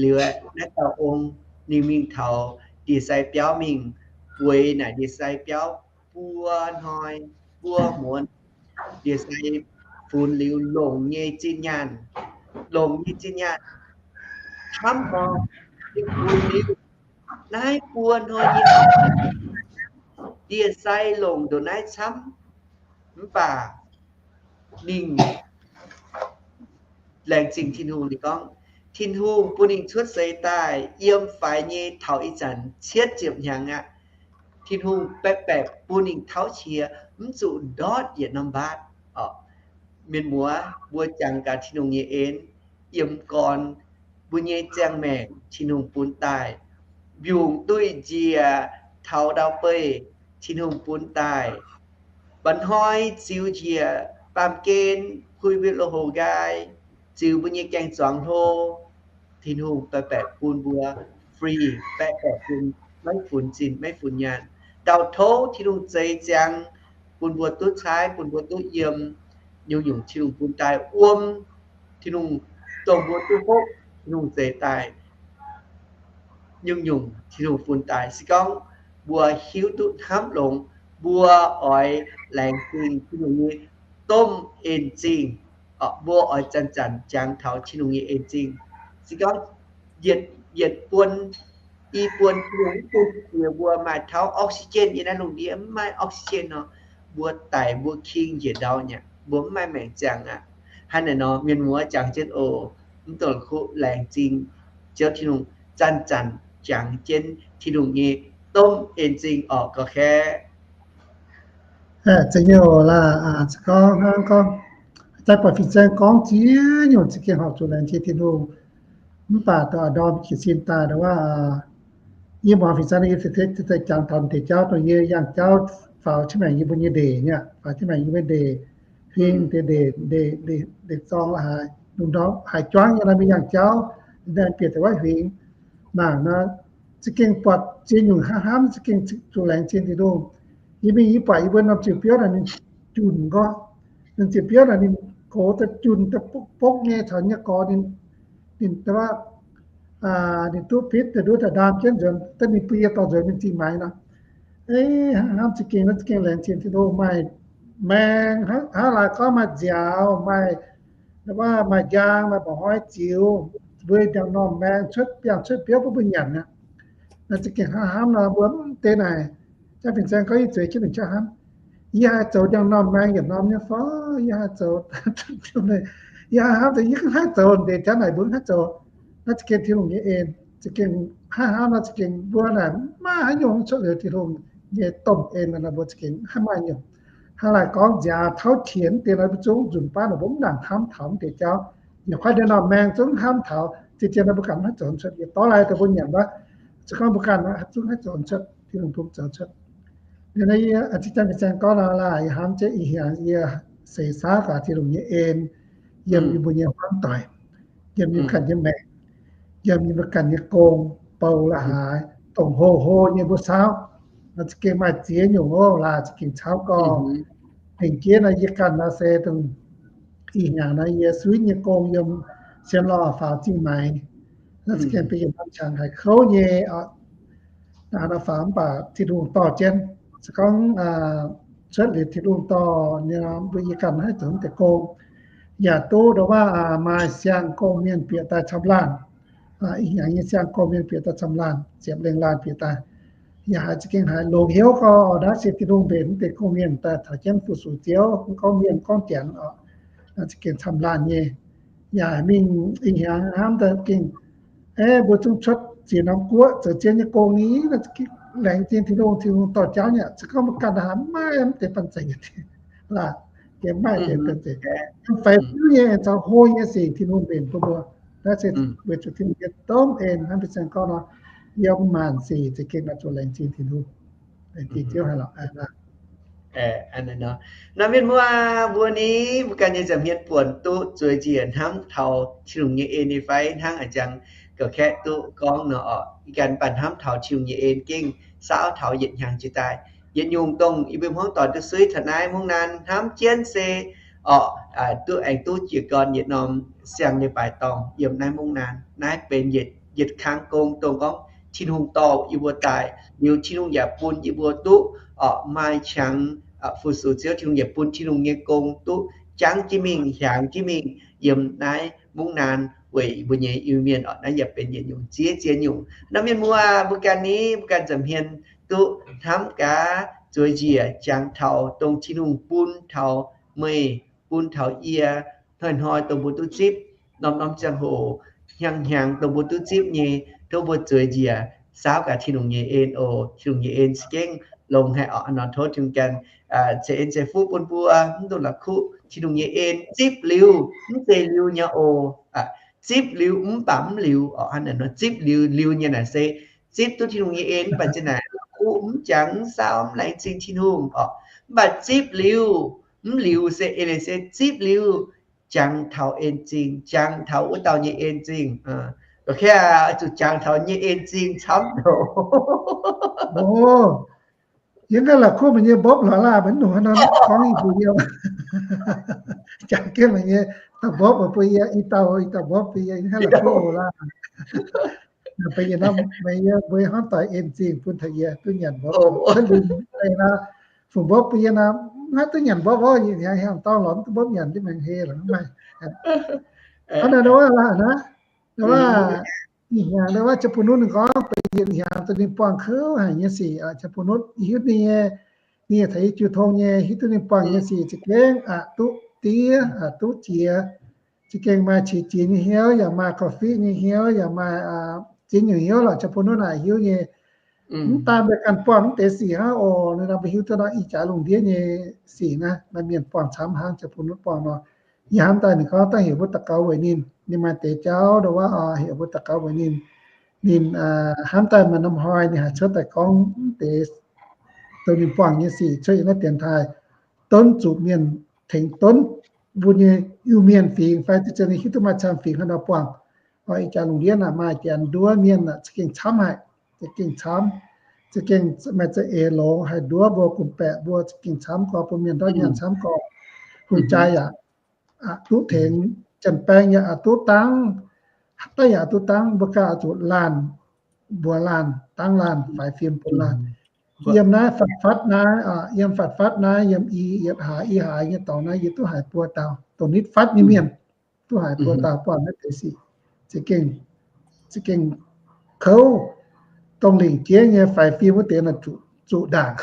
Liuz aeqv, naaiv dauh ong ninh mingh taux ndie-sai biauv mingh, bueix naaic ndie-sai biauv buo hnoi buo muonz, ndie-sai funx liuz longc nyei zinh nyaanh, longc nyei zinh nyaanh camv nor, ninh funx liuz naaiv buo hnoi nyei ndie-sai longc ndongc naaiv camv, mv baac ninh laengz zingh Tin-Hungh, ninh gorngv, Tin-Hungh bun ninh cuotv seix daaih yiem faix nyei taux ih zanc cietv ziepc hnyangx aqv. Tin-Hungh baeqc baeqc bun ninh tauv qiex, mv zuqc ndortv yietc norm mbaatv. Mienh muoz, mbuo jangx gaax Tin-Hungh nyei en, yiem gorn mbuo nyei ziangh maengc Tin-Hungh bun daaih, mbiungc duih njiec taux ndau-beih Tin-Hungh bun daaih, mba'hnoi ziux njiec baamh gen puix mbuo loz-houx nqaai, ziux mbuo nyei gaeng-zuangx hlo, Tin-Hungh baeqc baeqc bun mbuo free, baeqc baeqc bun, maiv funx zinh maiv funx nyaanh. Ndau-touv Tin-Hungh zeix ziangx, bun mbuo duqv caaiv, bun mbuo duqv yiem, nyungc-nyungc Tin-Hungh bun daaih wuom, Tin-Hungh dongh mbuo duqv hopv, Tin-Hungh zeix daaih, nyungc-nyungc Tin-Hungh bun daaih. Se gorngv mbuo hiuv duqv hnamv longx, mbuo oix laengz zingh Tin-Hungh nyei domh en zingh. Mbuo oix zanc-zanc jangx taux Tin-Hungh nyei en zingh. Se gorngv yietc, yietc buon, i buon Tin-Hungh mv bun jiex mbuo maaih tauv oxygen yiem naaiv lungh ndiev, mv maaih oxygen nor, mbuo daic mbuo king njiec ndau nyei aqv, mbuo mv maaih maengc ziangh aqv. Hnangv naaic nor, mienh muoz, jangx jienv oc, mv dungx kuv, laengz zingh Ziouv Tin-Hungh, zanc-zanc jangx jienv Tin-Hungh nyei domh en zingh orqc, gorx-kaeqv. Zeiz nyei oc. Laaix gorngv hnangv gorngv, daaih buatc fin-saeng gorngv ziex nyungc za'gengh horpc zuqc laengz zingh Tin-Hungh. Mv baac dongh ndorm jiez sin daaih ndongc wuov, yie muangx fin-saeng yie deix jangx taux deix jauv dongh yie yangh jauv faaux jienv maengc yie mbuo nyei ndeic nyei, faaux jienv maengc yie mbuo ndeic, huing deix ndeic, ndeic, ndeic zorng la'haaix, lungh ndorm haaix juangv nyei nor mingh yangh jauv, bieqc deix wuov huingx mangc nor, za'gengh buatc ziex nyungc hnamv hnamv, za'gengh zuqc laengz zingh Tin-Hungh. Yie mingh yie buatc yie mbuo norm ziepc biouv naaic ninh junc nqorngv. Ninh ziepc biouv naaic ninh gox daaih junc daaih bokv nyei caux nyei gorx ninh, ninh duqv, ninh duqv pitv daaih nduov daaih ndaam jienv nzuonx, daaih ninh bun yie dorh nzuonx mingh zingh maengx nor. Hnamv za'gengh, hnamv za'gengh laengz zingh Tin-Hungh maaih maengh, hnangv laaix gorngv maaih nziaaux, maaih, maaih njang, maaih mba'hnoi ziux, mbuo ndiangx-normh maengx cuotv biangh cuotv biouv bun mbuo nyanc aqv. Naaiv za'gengh hnamv hnamv nor mbuo mv deix naaic, jangx fin-saeng gorngv yie zueiz jienv longc qaqv hnamv. Yie haih zoux ndiangx-normh maengx yietc norm nyei fai? Yie haih zoux, yie hnamv deix yie mv haih zoux, deix jauv naaic mbuo mv haih zoux. Naaiv za'gengh Tin-Hungh nyei en, za'gengh hnamv hnamv nor za'gengh mbuo naaic maiv maaih haaix nyungc cuotv liuz Tin-Hungh nyei domh en nor, mbuo za'gengh maiv maaih nyungc. Hnangv laaix gorngv nziaaux tauv qiex deix nor, mbuo zungv nzunc baav nor mbuo mv nangc hnamv taux mv deix jauv. Yietc kuaaiv ndiangx-normh maengx zungv hnamv taux, zien-zien nor mbuo ganh maiv zoux cuotv. Yie dorh laai daaih mbuo nyanc wuov, se gorngv mbuo ganh zungv maiv zoux cuotv, Tin-Hungh bun zoux cuotv. Liuz naaiv yie, aa, zinh ziangh fin-saeng gorngv nor, laaix ih hnamv jienv ih hnyangx yie seix saauv gaax Tin-Hungh nyei en yiem yie mbuo nyei hmuangv doic, yiem yie mbuo ganh nyei maengc, yiem yie mbuo ganh nyei gong, bou la'haaix, dongh hlo hlo nyei mbuo saauv. Nor za'gengh maaih ziex nyungc oc, laaix za'gengh caux gorngv. Dingc jiex nor yie ganh nor se dongh ih hnyangx nor yie suiv nyei gong yiem Sien Lorh faaux Zingh Maix. Nor za'gengh benx yietc norm qangx haiz kouv nyei oc. Naaiv nor faaux mv baac Tin-Hungh dorh jienv. Se gorngv cuotv liuz Tin-Hungh dorh nyei nor, mbuo yie ganh maiv haih zoux mv deix gong. Yaac duqv ndongc wuov maaih siang-gong mienh bieqc daaih camv laanh. ih hnyangx nyei siang-gorx mienh bieqc daaih camv laanh, ziepc lengh laanh bieqc daaih. Yaac haiz za'gengh haiz longx hnyouv gorx, naaiv se Tin-Hungh mbenc mv deix gong-mienh daaih taux jienv fu-sux Ziouv, mv gorngv mienh gorngv Janx oc, za'gengh camv laanh nyei. Yaac mingh ih hnyangx hnamv daaih gengh, aeqv, mbuo zungv cuotv ziex norm guoqv zoux zien nyei gong ni, laengz zingh Tin-Hungh, Tin-Hungh dorh jauv nyei. Se gorngv mbuo ganh haiz maiv mv deix banh zeic, laah, gengh maiv deix banh zeic. Faix-fiuv nyei caux hlo nyei sic Tin-Hungh mbenc bun mbuo. Naaiv se weic zuqc Tin-Hungh nyei domh en hnangv fin-saeng gorngv nor, yiem maanc sic za'gengh oix zuqc laengz zingh Tin-Hungh. Laengz zingh Ziouv haic lorqc. Nor mienh muoz mbuo ni, mbuo ganh nyei nza'hmien buonc duqv zueiz njiec hnamv taux Tin-Hungh nyei en nyei fai? Hnangv a'jang ga'kaeqv duqv gorngv nor oc, ih ganh baac hnamv taux Tin-Hungh nyei en gengh saauv taux yietc hnyangx jiex daaih. Yietc nyungc dongh yie mbuo hmuangv doic duqv suiv taux naaiv mungv naanv hnamv jienv se oc, duqv aengx duqv jiez gorn yietc norm siang leiz-baaix dorngh yiem naaiv mungv naanv. Naaiv benx yietc, yietc kang gong dongh gorngv Tin-Hungh dorh yie mbuo daaih liuz, Tin-Hungh yaac bun yie mbuo duqv oc maaih qangx fu-sux Ziouv. Tin-Hungh yaac bun Tin-Hungh nyei gong duqv jangv jienv mingh, hiaangx jienv mingh yiem naaiv mungv naanv weic mbuo nyei Iu-Mienh oc. Naaiv yaac benx yietc nyungc ziex ziex nyungc. Nor mienh muoz mbuo ganh ni, mbuo ganh nza'hmien duqv hnamv gaax, zueiz njiec jangx taux dongh Tin-Hungh bun taux meih, bun taux yie, hnoi-hnoi dongh mbuo duqv zipv, norm-norm ziangh hoc, hnyangx-hnyangx dongh mbuo duqv zipv nyei, tov mbuo zueiz njiec saauv gaax Tin-Hungh nyei en oc. Tin-Hungh nyei en se gengh longx haic oc. Nor tov Tin-Hungh ganh ceix en ceix fuqv bun mbuo mv dungx la'kuqv Tin-Hungh nyei en. Zipv liuz mv zeiz liuz nyei oc. Zipv liuz mv baac mv liuz oc. Hnangv naaic nor zipv liuz, liuz nyei naaic se zipv duqv Tin-Hungh nyei en mv baac zinh naaic la'kuqv mv jangx, mv saauv, mv laengz zingh Tin-Hungh oc. Mv baac zipv liuz, mv liuz se eix leiz se zipv liuz jangx taux en zingh, jangx taux wuov dauh nyei en zingh. La'kuqv zuqc jangx taux nyei en zingh camv ndoqc. Yie ganh la'kuqv meih nyei mbopv lorqc laah, mv dungx hnangv nor gorngv i buo yiem. Jangx jienv meih nyei dauh mbopv bun yie, i dauh, i dauh mbopv bun yie, yie ganh la'kuqv oc laah. Meih nyei norm, meih nyei mbuo hmuangv doic en zingh bun taux yie duqv nyanc mbopv. Hnangv nor, fungx mbopv bun yie nor, mv haih duqv nyanc mbopv orqc. Yie hnyangx hnyangx dorngh lorz mv duqv mbopv nyanc, diuh maengx hei lorqc mv maaih. Hnangv naaic nor laah naaiv, ih hnyangx nor wuov Janx-Bung-Nutv ninh gorngv, beiv yie ih hnyangx duqv ninh buangh kouv haic nyei sic. Janx-Bung-Nutv hiuv ninh nyei, ninh taux yie jiu tong nyei, hiuv duqv ninh buangh nyei sic za'gengh aqc duqv diev, aqc duqv jiex. Za'gengh maaih qiex jiez nyei hnyouv, yaac maaih korv-fiqv nyei hnyouv, yaac maaih ziex nyungc hnyouv lorqc. Janx-Bung-Nutv naaic hiuv nyei. Mv daan mbuo ganh buangh mv deix sic hnangv oc. Ninh mbuo hiuv duqv nor ih jaax lungh ndiev nyei sic naaiv, maaih mienh buangh camv hnangv Janx-Bung-Nutv buangh nor. Yie hnamv daaih ninh gorngv daaih heuc mbuo daux gaux weic ninh, ninh maaih deix jauv nor wuov, heuc mbuo daux gaux weic ninh. Ninh hnamv daaih maaih norm hnoi ninh haih cuotv daaih gorngv mv deix dongh ninh buangh nyei sic cuotv yiem naaiv dienx taaih, donv zuqc mienh tengx donv mbuo nyei Iu-Mienh fingx fai duqv zien hiuv duqv maaih camv fingx haaix nor buangh. Oix ih jaax lungh ndiev naaic maaih janx nduov mienh za'gengh camv haic, za'gengh camv, za'gengh maaih za'eix longx haih nduov mbuo, gumc baeqc mbuo za'gengh camv gorx, bun mienh ndortv nyaanh camv gorx. Hungh jaa yaac aqc duqv tengx, janx-baeng yaac aqc duqv dangv, daaih yaac duqv dangv, mbuo ganh oix zuqc laanh mbuox laanh, dangv laanh, faix fim bun laanh. Yiem naaiv fatv fatv naaiv, yiem fatv fatv naaiv, yiem i yietc haaix i haaix nyei dorngx naaiv, yie duqv haiz buo dauh dongh nitv fatv nyei mienh, duqv haiz buo dauh buangh naaiv deix sic, za'gengh, za'gengh kouv, dongh lingc jeiv nyei faix fim wuov deix naaic zuqc ndaangc,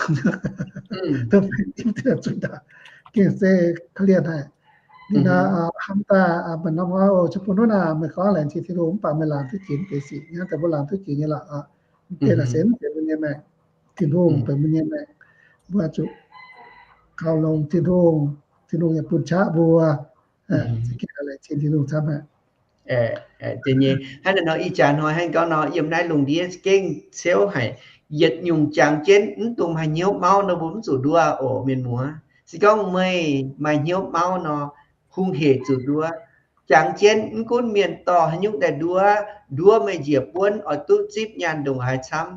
dongh faix fim zuqc ndaangc, gengh se korv-lienh haic. Ninh hnamv daaih, mv baac norm hnoi oc, Janx-Bung-Nutv aah, meih gorngv laengz zingh Tin-Hungh mv baac meih laangz duqv jiex mv deix sic, hnangv daaih mbuo laangz duqv jiex nyei lorqc. Mv deix naaic se mv benx mbuo nyei maengc, Tin-Hungh benx mbuo nyei maengc. Mbuo zuqc gauh longx Tin-Hungh, Tin-Hungh yaac bun qaqv mbuo. Za'gengh laengz zingh Tin-Hungh camv aqv. Deix nyei, hnangv naaiv nor ih jaax hnoi hnangv gorngv nor, yiem naaiv lungh ndiev gengh ciouv haic. Yietc nyungc jangx jienv mv dungx maaih hnyouv mauv nor, mbuo mv zuqc nduov oc, mienh muoz. Se gorngv meih maaih hnyouv mauv nor, hungh hec zuqc nduov. Jangx jienv mv gunv mienh dorh haaix nyungc daaih nduov, nduov meih njiec buonv oix duqv zipv nyaanh ndongc haaix camv,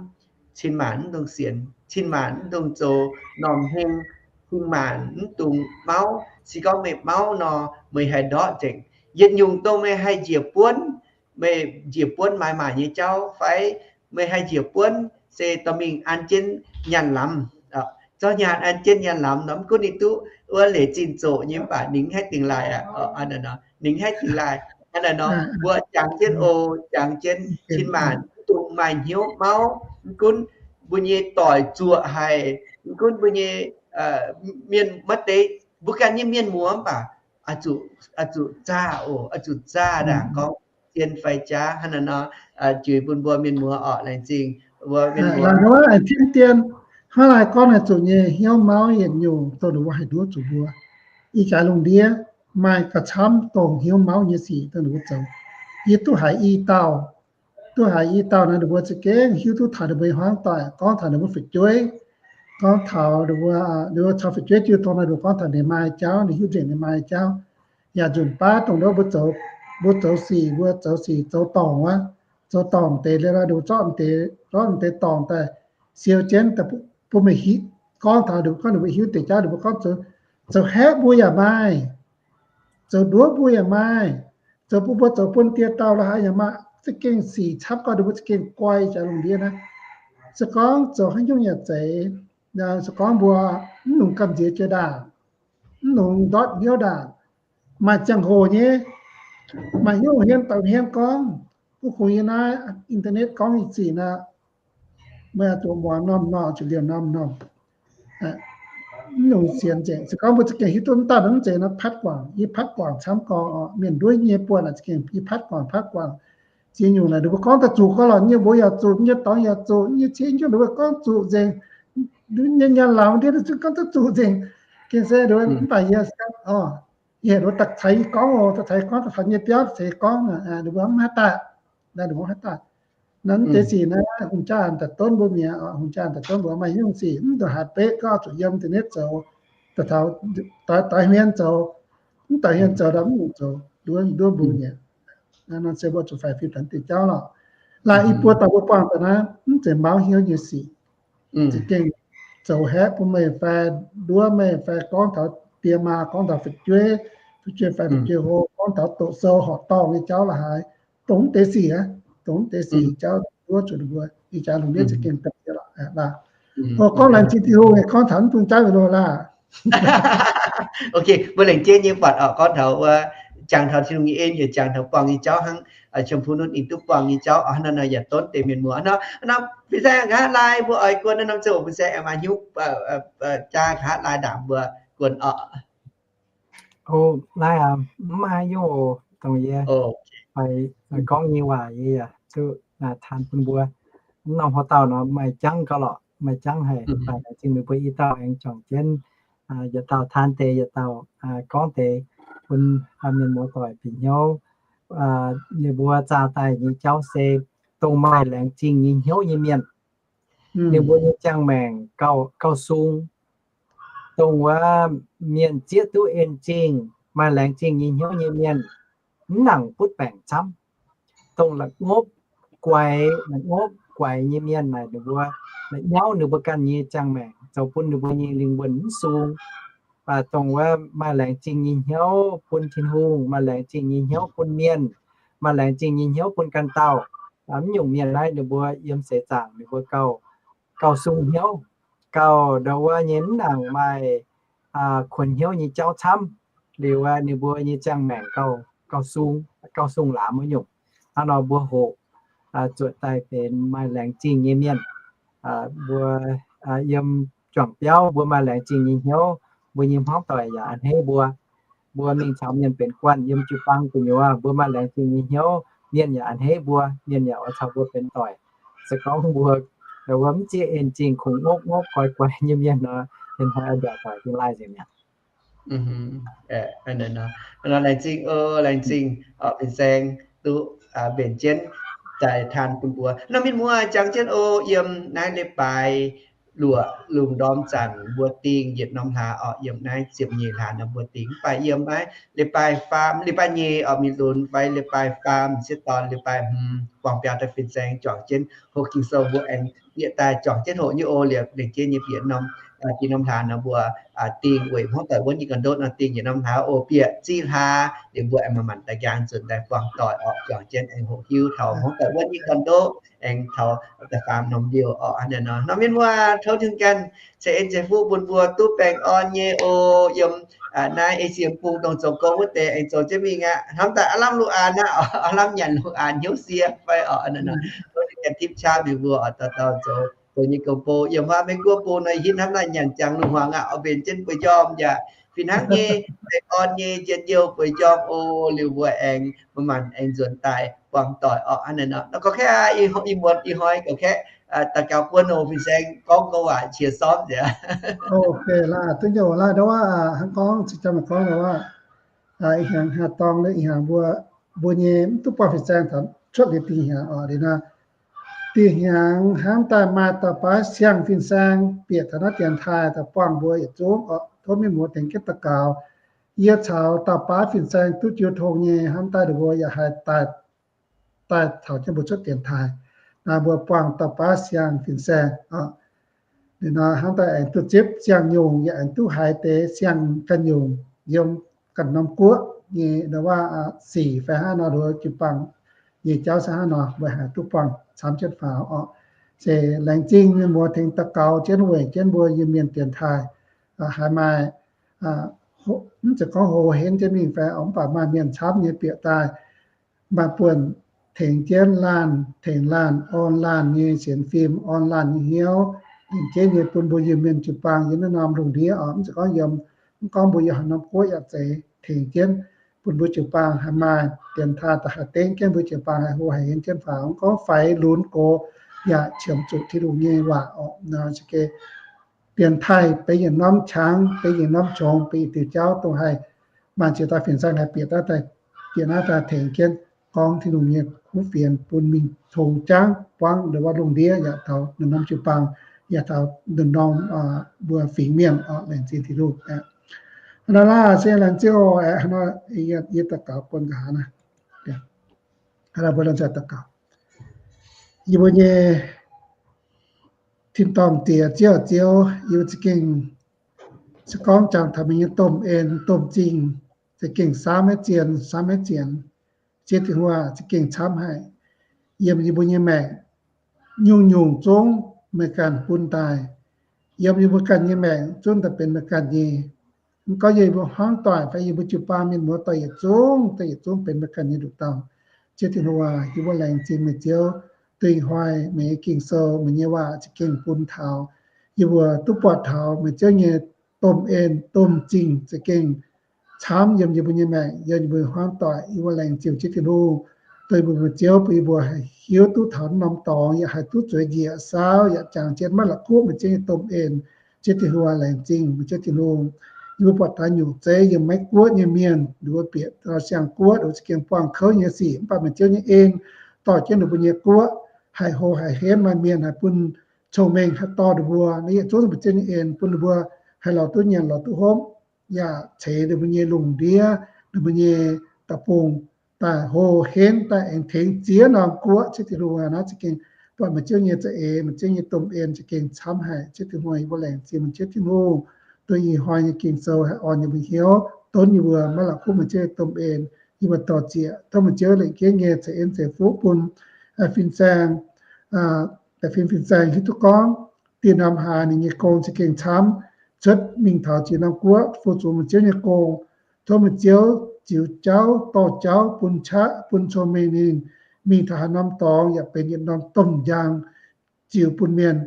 cin-maanc mv dungx sienx, cin-maanc mv dungx zoux normh heng, cin-maanc mv dungx mauv. Se gorngv meih mauv nor, meih haih ndortv nzengc. Yietc nyungc dongh meih haih njiec buonv, meih njiec buonv maaiz maaic nyei jauv fai meih haih njiec buonv se dorh mingh an jienv nyaanh lamz. Zorqv nyaanh an jienv nyaanh lamz nor, mv gunv ninh duqv wuov leic zinh zoqc nyei, mv baac ninh mv haih dingx laaih aqv. Ninh mv haih dingx laaih. Hnangv naaiv nor, mbuo jangx jienv oc, jangx jienv cin-maanc, mv dungx maaih hnyouv mauv. Mv gunv mbuo nyei doic zuoqc haic, mv gunv mbuo nyei mienh, maaih deix mbuo ganh nyei mienh muoz mv baac oix zuqc zaah oc, oix zuqc zaah ndaangc gorngv zien fai jaav. Hnangv naaiv nor, juix bun mbuo mienh muoz orqc, laengz zingh mbuo mienh muoz. Hnangv naaiv gorngv naaic zuqc nyei hnyouv mauv yietc nyungc dongh ninh mbuo haih nduov zuqc mbuo. Ih jaax lungh ndiev maaih gauh camv dongh hnyouv mauv nyei sic dongh ninh mbuo zoux. Yie duqv haiz i dauh, duqv haiz i dauh naaiv ninh mbuo za'gengh hiuv duqv taux ninh mbuo hmuangv doic gorngv taux ninh mbuo fu'jueiv, gorngv taux ninh mbuo, ninh mbuo caux fu'jueiv jiu tong naaiv ninh mbuo gorngv taux ninh maaih jauv, ninh hiuv nzengc ninh maaih jauv. Yaac nzunc baav dongh wuov mbuo zoux, mbuo zoux sic, mbuo zoux sic zoux dorngc wuov, zoux dorngc deix liuz nor, ninh mbuo zorqv deix, zorqv deix dorngc daaih siou jienv daaih bun meih hiuv, gorngv taux ninh mbuo gorngv ninh mbuo hiuv deix jauv, ninh mbuo gorngv zoux, zoux haeqv mbuo yaac maaih, zoux nduov mbuo yaac maaih, zoux bun mbuo zoux bun die dauh la'haaix yaac maaih. Za'gengh sic camv gau, ninh mbuo za'gengh guai jaax lungh ndiev naaiv. Se gorngv zoux haaix nyungc yaac zeiz. Se gorngv mbuo mv nungx gamh nziex jiex ndaangc, mv nungx ndortv hnyouv ndaangc, maaih ziangh hoc nyei, maaih hnyouv hmien daaih hmien gorngv, mv kungx yie naaiv internet gorngv nyei sic naaiv, meih zuqc muangx norm-norm, zuqc liemh norm-norm. Mv nungx sienx nzengc. Se gorngv mbuo za'gengh hiuv duqv mv dauh mv zeiz nor patv guangc, yie patv guangc camv gau, mienh nduov nyei buonc aac, za'gengh yie patv guangc, patv guangc. Ziex nyungc naaic ninh mbuo gorngv daaih zuqc gau lorqc, nyei mbuox yaac zuqc, nyei dorngx yaac zuqc, nyei ciev nyungc ninh mbuo gorngv zuqc nzengc. Nyei nyaanh lauz ndiev ninh zungv gorngv duqv zuqc nzengc. Gengh se mv baac yie, yie heuc ninh mbuo daaih caux yie gorngv oc, daaih caux yie gorngv, daaih taux nyei biauv caux yie gorngv, ninh mbuo mv haih daaih. Naaiv ninh mbuo mv haih daaih. Naaiv mv deix sic naaiv hungh jaa daaih donv mbuo mi'aqv. Hungh jaa daaih donv mbuo maaih nyungc sic mv dungx haaix beqv gau, zuqc yiem internet zoux, daaih taux doix hmien zoux, mv doix hmien zoux daaih mv nyungc zoux, nduov nduov mbuo mi'aqv. Naaiv nor se mbuo zuqc faix fim taux deix jauv lorqc. Laaix i buo dauh mbuo buangh daaih naaiv mv zeiz mauv hnyouv nyei sic. Za'gengh zoux haeqv bun meih fai nduov meih fai gorngv taux die maa, gorngv taux fu'jueiv, fu'jueiv fai fu'jueiv hlo, gorngv taux doqc sou horqc dorngh nyei jauv la'haaix, dongh mv deix sic aqv, dongh mv deix sic jauv nduov zuqc ninh mbuo ih jaax lungh ndiev za'gengh daaih lorqc. Gorngv laengz zingh Tin-Hungh, gorngv taux mv bung jauv yietc loh laah. Ok, mbuo laengz zingh nyei buatc orqc, gorngv taux wuov, jangx taux Tin-Hungh nyei en, yaac jangx taux buangh nyei jauv hnangv, Cham Pun Nutv ninh duqv buangh nyei jauv orqc. Hnangv naaiv nor yaac donv deix mienh muoz. Hnangv nor fin-saeng nqa'haav laai mbuo oix guon naaiv norm ziangh hoc fin-saeng aengx maaih hnyouv jaa nqa'haav laai ndaangc mbuo guon orqc. O, laai aqv, mv maaih haaix nyungc oc, dongh yie fai gorngv nyei waac yie yaac duqv taan bun mbuo. Mv norm haaix dauh nor maaih jangv gauh lorqc, maaih jangv haic, fai laengz zingh meih mbuo i dauh aengx juangc jienv yietc dauh taan deix, yietc dauh gorngv deix bun mienh muoz-doic bieqc hnyouv. Ninh mbuo zaah daaih nyei jauv se dongh maaih laengz zingh nyei hnyouv nyei mienh. Ninh mbuo nyei ziangh maengc gauh, gauh sung. Dongh wuov mienh zieqv duqv en zingh, maaih laengz zingh nyei hnyouv nyei mienh, mv nangc butv baengc camv. Dongh la'ngopv guaix, la'ngopv guaix nyei mienh naaic ninh mbuo, la'nyauv ninh mbuo ganh nyei ziangh maengc, zoux bun ninh mbuo nyei lingh wuonh mv sung. Mv baac dongh wuov maaih laengz zingh nyei hnyouv bun Tin-Hungh, maaih laengz zingh nyei hnyouv bun mienh, maaih laengz zingh nyei hnyouv bun ganh dauh. Mv nyungc mienh naaiv ninh mbuo yiem seix zaangc ninh mbuo gauh, gauh sung hnyouv, gauh ndau wuov nyei mv nangc maaih kuonx hnyouv nyei jauv camv. Liuz ninh mbuo nyei ziangh maengc gauh, gauh sung, gauh sung laamz wuov nyungc. Hnangv nor mbuo hoqc zuotc daaih benx maaih laengz zingh nyei mienh. Mbuo yiem juangc biauv mbuo maaih laengz zingh nyei hnyouv, mbuo nyei hmuangv doic yaac a'hneiv mbuo. Mbuo mingh caux mienh benx guanh yiem jiu-baang gu'nyuoz, mbuo maaih laengz zingh nyei hnyouv, mienh yaac a'hneiv mbuo, mienh yaac oix caux mbuo benx doic. Se gorngv mbuo, mbuo mv zieqv en zingh kungx ngopv ngopv guaix guaix nyei mienh nor, hnoi-hnoi mbiaauc doic dingh laih nzengc mi'aqv. Laengz zingh, laengz zingh fin-saeng duqv mbenc jienv daaih taan bun mbuo. Nor mienh muoz jangx jienv oc, yiem naaiv leiz-baaix luoqc lungh ndorm zanc mbuo dingh yietc norm hlaax orqc, yiem naaiv ziepc nyeic hlaax nor mbuo dingh. Mv baac yiem naaiv leiz-baaix faam, leiz-baaix nyeic orqc, mingh lunx fai leiz-baaix faam sieqv dorn, leiz-baaix hmz buangh biaa daaih fin-saeng juangc jienv hoqc Ging-Sou, mbuo aengx bieqc daaih juangc jienv hoqc nyei oc. Liepc lengc jeiv nyei bieqc norm, bieqc norm hlaax nor mbuo dingh weic hmuangv doic wuonv nyei gorn-ndoqv nor dingh yietc norm hlaax oc. Bieqc zih hlaax liuz mbuo aengx manc-manc daaih njaang nzunc daaih buangh doic orqc, juangc jienv aengx hoqc hiuv taux hmuangv doic wuonv nyei gorn-ndoqv, aengx taux da'faam norm liouh orqc. Hnangv naaiv nor, nor mienh muoz tov Tin-Hungh ganh ceix en ceix fuqv bun mbuo duqv baengh orn nyei oc. Yiem naaiv ei siem bung dongh zoux gong wuov deix aengx zoux jienv mingh aqv. Hnamv daaih aav lamh lungh aanx aqv, aav lamh nyanc lungh aanx hnyouv sie fai oc. Ninh ganh tipv qaqv mingh mbuo oc, dauh dauh zoux, zoux nyei gong-bou. Yiem haav Meiv Guoqv bung nor, hitv hnamv naaiv nyanc jangx lungh hmuangx aqv, oix mbenc jienv bueix njormh yaac fih hnangv nyei, oix orn nyei, njien-youh bueix njormh oc. Liuz mbuo aengx maaih maanc aengx nzuonx daaih buangh doic oc. Hnangv naaiv nor, nor gorngv kaeqv aqv, ih muonz ih hnoi gorngv kaeqv, daux gaux buonv oc, fin-saeng gorngv gorngv waac qiex sormv nzengc. Duqv nyei oc, laaih ndau wuov hnangv gorngv, cing jang gorngv ndau wuov, ih hnyangx haaix dorngx, ih hnyangx mbuo, mbuo nyei mv duqv buangh fin-saeng taux cuotv liuz dih hnyangx oc. Liuz nor, dih hnyangx hnamv daaih maaih dauh baav siang fin-saeng bieqc taux naaiv dienx taaih daaih buangh mbuo yietc zungv oc. Tov mienh muoz tengx jienv daux gaux. Yie caux dauh baav fin-saeng duqv jiu tong nyei, hnamv daaih ninh mbuo yaac haih daaih, daaih caux jienv mbuo cuotv dienx taaih. Naaiv mbuo buangh dauh baav siang fin-saeng oc. Liuz nor hnamv daaih aengx duqv zipv siang-nyungc, yaac aengx duqv haiz deix siang ganh nyungc yiem ganh norm guoqv nyei ndau wuov sic fai hnangv nor, nduov jiu-baang nyei jauv se hnangv nor, mbuo haih duqv buangh camv jienv faaux oc. Se laengz zingh mienh muoz tengx daux gaux jienv weic jienv mbuo Iu-Mienh dienx taaih. Haiz maaih, mv zeiz gorngv hlo henv jienv mingh fai, mv baac maaih mienh camv nyei bieqc daaih, maaih buonc tengx jienv laanh, tengx laanh, orn laanh nyei sienx fim, orn laanh nyei hnyouv, tengx jienv nyei bun mbuo Iu-Mienh jiu-baang yiem naaiv norm lungh ndiev oc. Mv zeiz gorngv yiem, mv gorngv mbuo yiem haaix norm guoqv yaac zeiz tengx jienv bun mbuo jiu-baang haih maaih dienx taaih daaih haih dengv jienv mbuo jiu-baang haih hlo haih henv jienv faaux. Mv gorngv faix lunx gox yaac qiemx zuqc Tin-Hungh nyei waac oc. Nor se geh dienx taaih benx yietc norm qangx, benx yietc norm qongx, benx yietc diuh jauv dongh haih maaih ziex dauh fin-saeng haih bieqc daaih, bieqc naaiv daaih tengx jienv gorngv Tin-Hungh nyei kuv fienx bun mingh tong jangv buangv ndongc wuov lungh ndiev yaac taux ninh norm jiu-baang, yaac taux ninh norm mbuo fingx mienh oc. Laengz zingh Tin-Hungh. Hnangv naaiv laah se laengz zingh oc. Hnangv naaiv yie daux gaux bun nqa'haav naaiv. Hnangv naaiv mbuo lomh nzoih daux gaux. Yie mbuo nyei tin-dorngh Diex, Ziouv, Ziouv, yie mbuo za'gengh se gorngv jangx taux meih nyei domh en domh zingh, za'gengh samv maiv zien, samv maiv zienx. Ziouv Tin-Hungh, za'gengh camv haic yiem yie mbuo nyei maengc. Nyungc-nyungc zungv meih ganh bun daaih. Yiem yie mbuo ganh nyei maengc zungv daaih benx meih ganh nyei. Mv gorngv yiem yie mbuo hmuangv doic fai yie mbuo jiu-baang mienh muoz doic yietc zungv, daaih yietc zungv benx meih ganh nyei nduqc dauh. Ziouv Tin-Hungh aac, yie mbuo laengz zingh meih Ziouv. Duqv ih hnoi meih nyei Ging-Sou, meih nyei waac za'gengh bun taux yie mbuo duqv buatc taux meih Ziouv nyei domh en domh zingh za'gengh camv yiem yie mbuo nyei maengc, yiem yie mbuo hmuangv doic. Yie mbuo laengz zingh Ziouv Tin-Hungh, dongh yie mbuo, meih Ziouv bun yie mbuo haih hiuv duqv taux norm dorngx, yaac haih duqv zueiz njiec saauv, yaac jangx jienv maiv la'kuqv meih Ziouv nyei domh en. Ziouv Tin-Hungh aac, laengz zingh meih Ziouv Tin-Hungh. Yie mbuo buatc taux nyungc zeiv yiem Meiv Guoqv nyei mienh, ninh mbuo bieqc taux siang-guoqv, ninh mbuo za'gengh buangh kouv nyei sic, mv baac meih Ziouv nyei en dorh jienv ninh mbuo nyei guoqv haih hlo haih henv, maaih mienh haih bun cong-mengh haih dorh ninh mbuo. Naaiv yietc zungv meih Ziouv nyei en bun ninh mbuo haih lorz duqv nyanc lorz duqv hopv, yaac ceix ninh mbuo nyei lungh ndiev, ninh mbuo nyei deic-bung daaih hlo henv, daaih aengx tengx ziex norm guoqv. Ziouv Tin-Hungh aac, naaiv za'gengh buatc meih Ziouv nyei za'eix, meih Ziouv nyei domh en za'gengh camv haic. Ziouv Tin-Hungh, yie mbuo laengz zingh meih Ziouv Tin-Hungh, dongh ih hnoi nyei Ging-Sou haih orn yie mbuo hnyouv, donv yie mbuo maiv la'kuqv meih Ziouv nyei domh en. Yie mbuo dor-ziec tov meih Ziouv lengc jeiv nyei ceix en ceix fuqv bun fin-saeng, da'fin fin-saeng hiuv duqv gorngv dieh norm hlaax ninh nyei gong za'gengh camv, cuotv mingh taux ziex norm guoqv fu-sux meih Ziouv nyei gong. Tov meih Ziouv ziux jauv dorh jauv bun qaqv bun cong-mengh ninh mingh taux haaix norm dorngx yaac benx yietc norm domh njang ziux bun mienh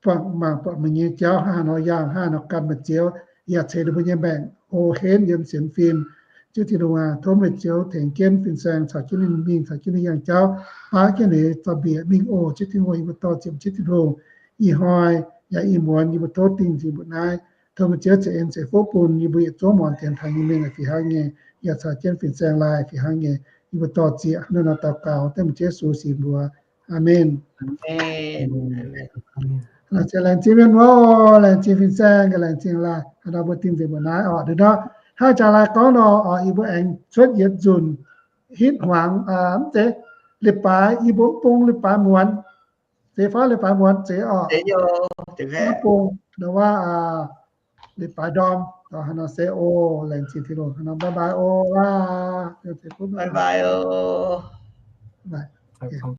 buangh mangc buatc meih nyei jauv hnangv haaix nor yangh, hnangv haaix nor gan meih Ziouv, yaac ceix ninh mbuo nyei maengc hlo henv yiem sienx fim. Ziouv Tin-Hungh aac, tov meih Ziouv tengx jienv fin-saeng caux jienv ninh mingh, caux jienv ninh yangh jauv, baav jienv ninh zaux-mbiec mingh oc. Ziouv Tin-Hungh, yie mbuo dor-ziec Ziouv Tin-Hungh. Ih hnoi yaac ih muonz yie mbuo tov dingh nzingc mbuoqc naaiv. Tov meih Ziouv ceix en ceix fuqv bun yie mbuo yietc zungv muangx dienx taaih nyei mienh fih hnangv nyei, yaac caux jienv fin-saeng laai fih hnangv nyei. Yie mbuo dor-ziec hnangv naaiv nor daux gaux dengv meih Ziouv Yesu singx mbuox. Aamen. Laengz zingh mienh muoz, laengz zingh fin-saeng, laengz zingh laai. Hnangv naaiv mbuo dingh nzengc mbuoqc naaiv oc. Ndongc naaiv hnangv jaax laai gorngv nor, yie mbuo aengx cuotv yietc nzunc hitv hmuangx, mv zeiz, leiz-baaix yie mbuo mv bung leiz-baaix muonz, zeiz fai leiz-baaix muonz zeiz oc. Mv bung ndongc wuov leiz-baaix ndorm, haaix nor se oc. Laengz zingh Tin-Hungh, haaix nor bye bye oc. Bye bye oc.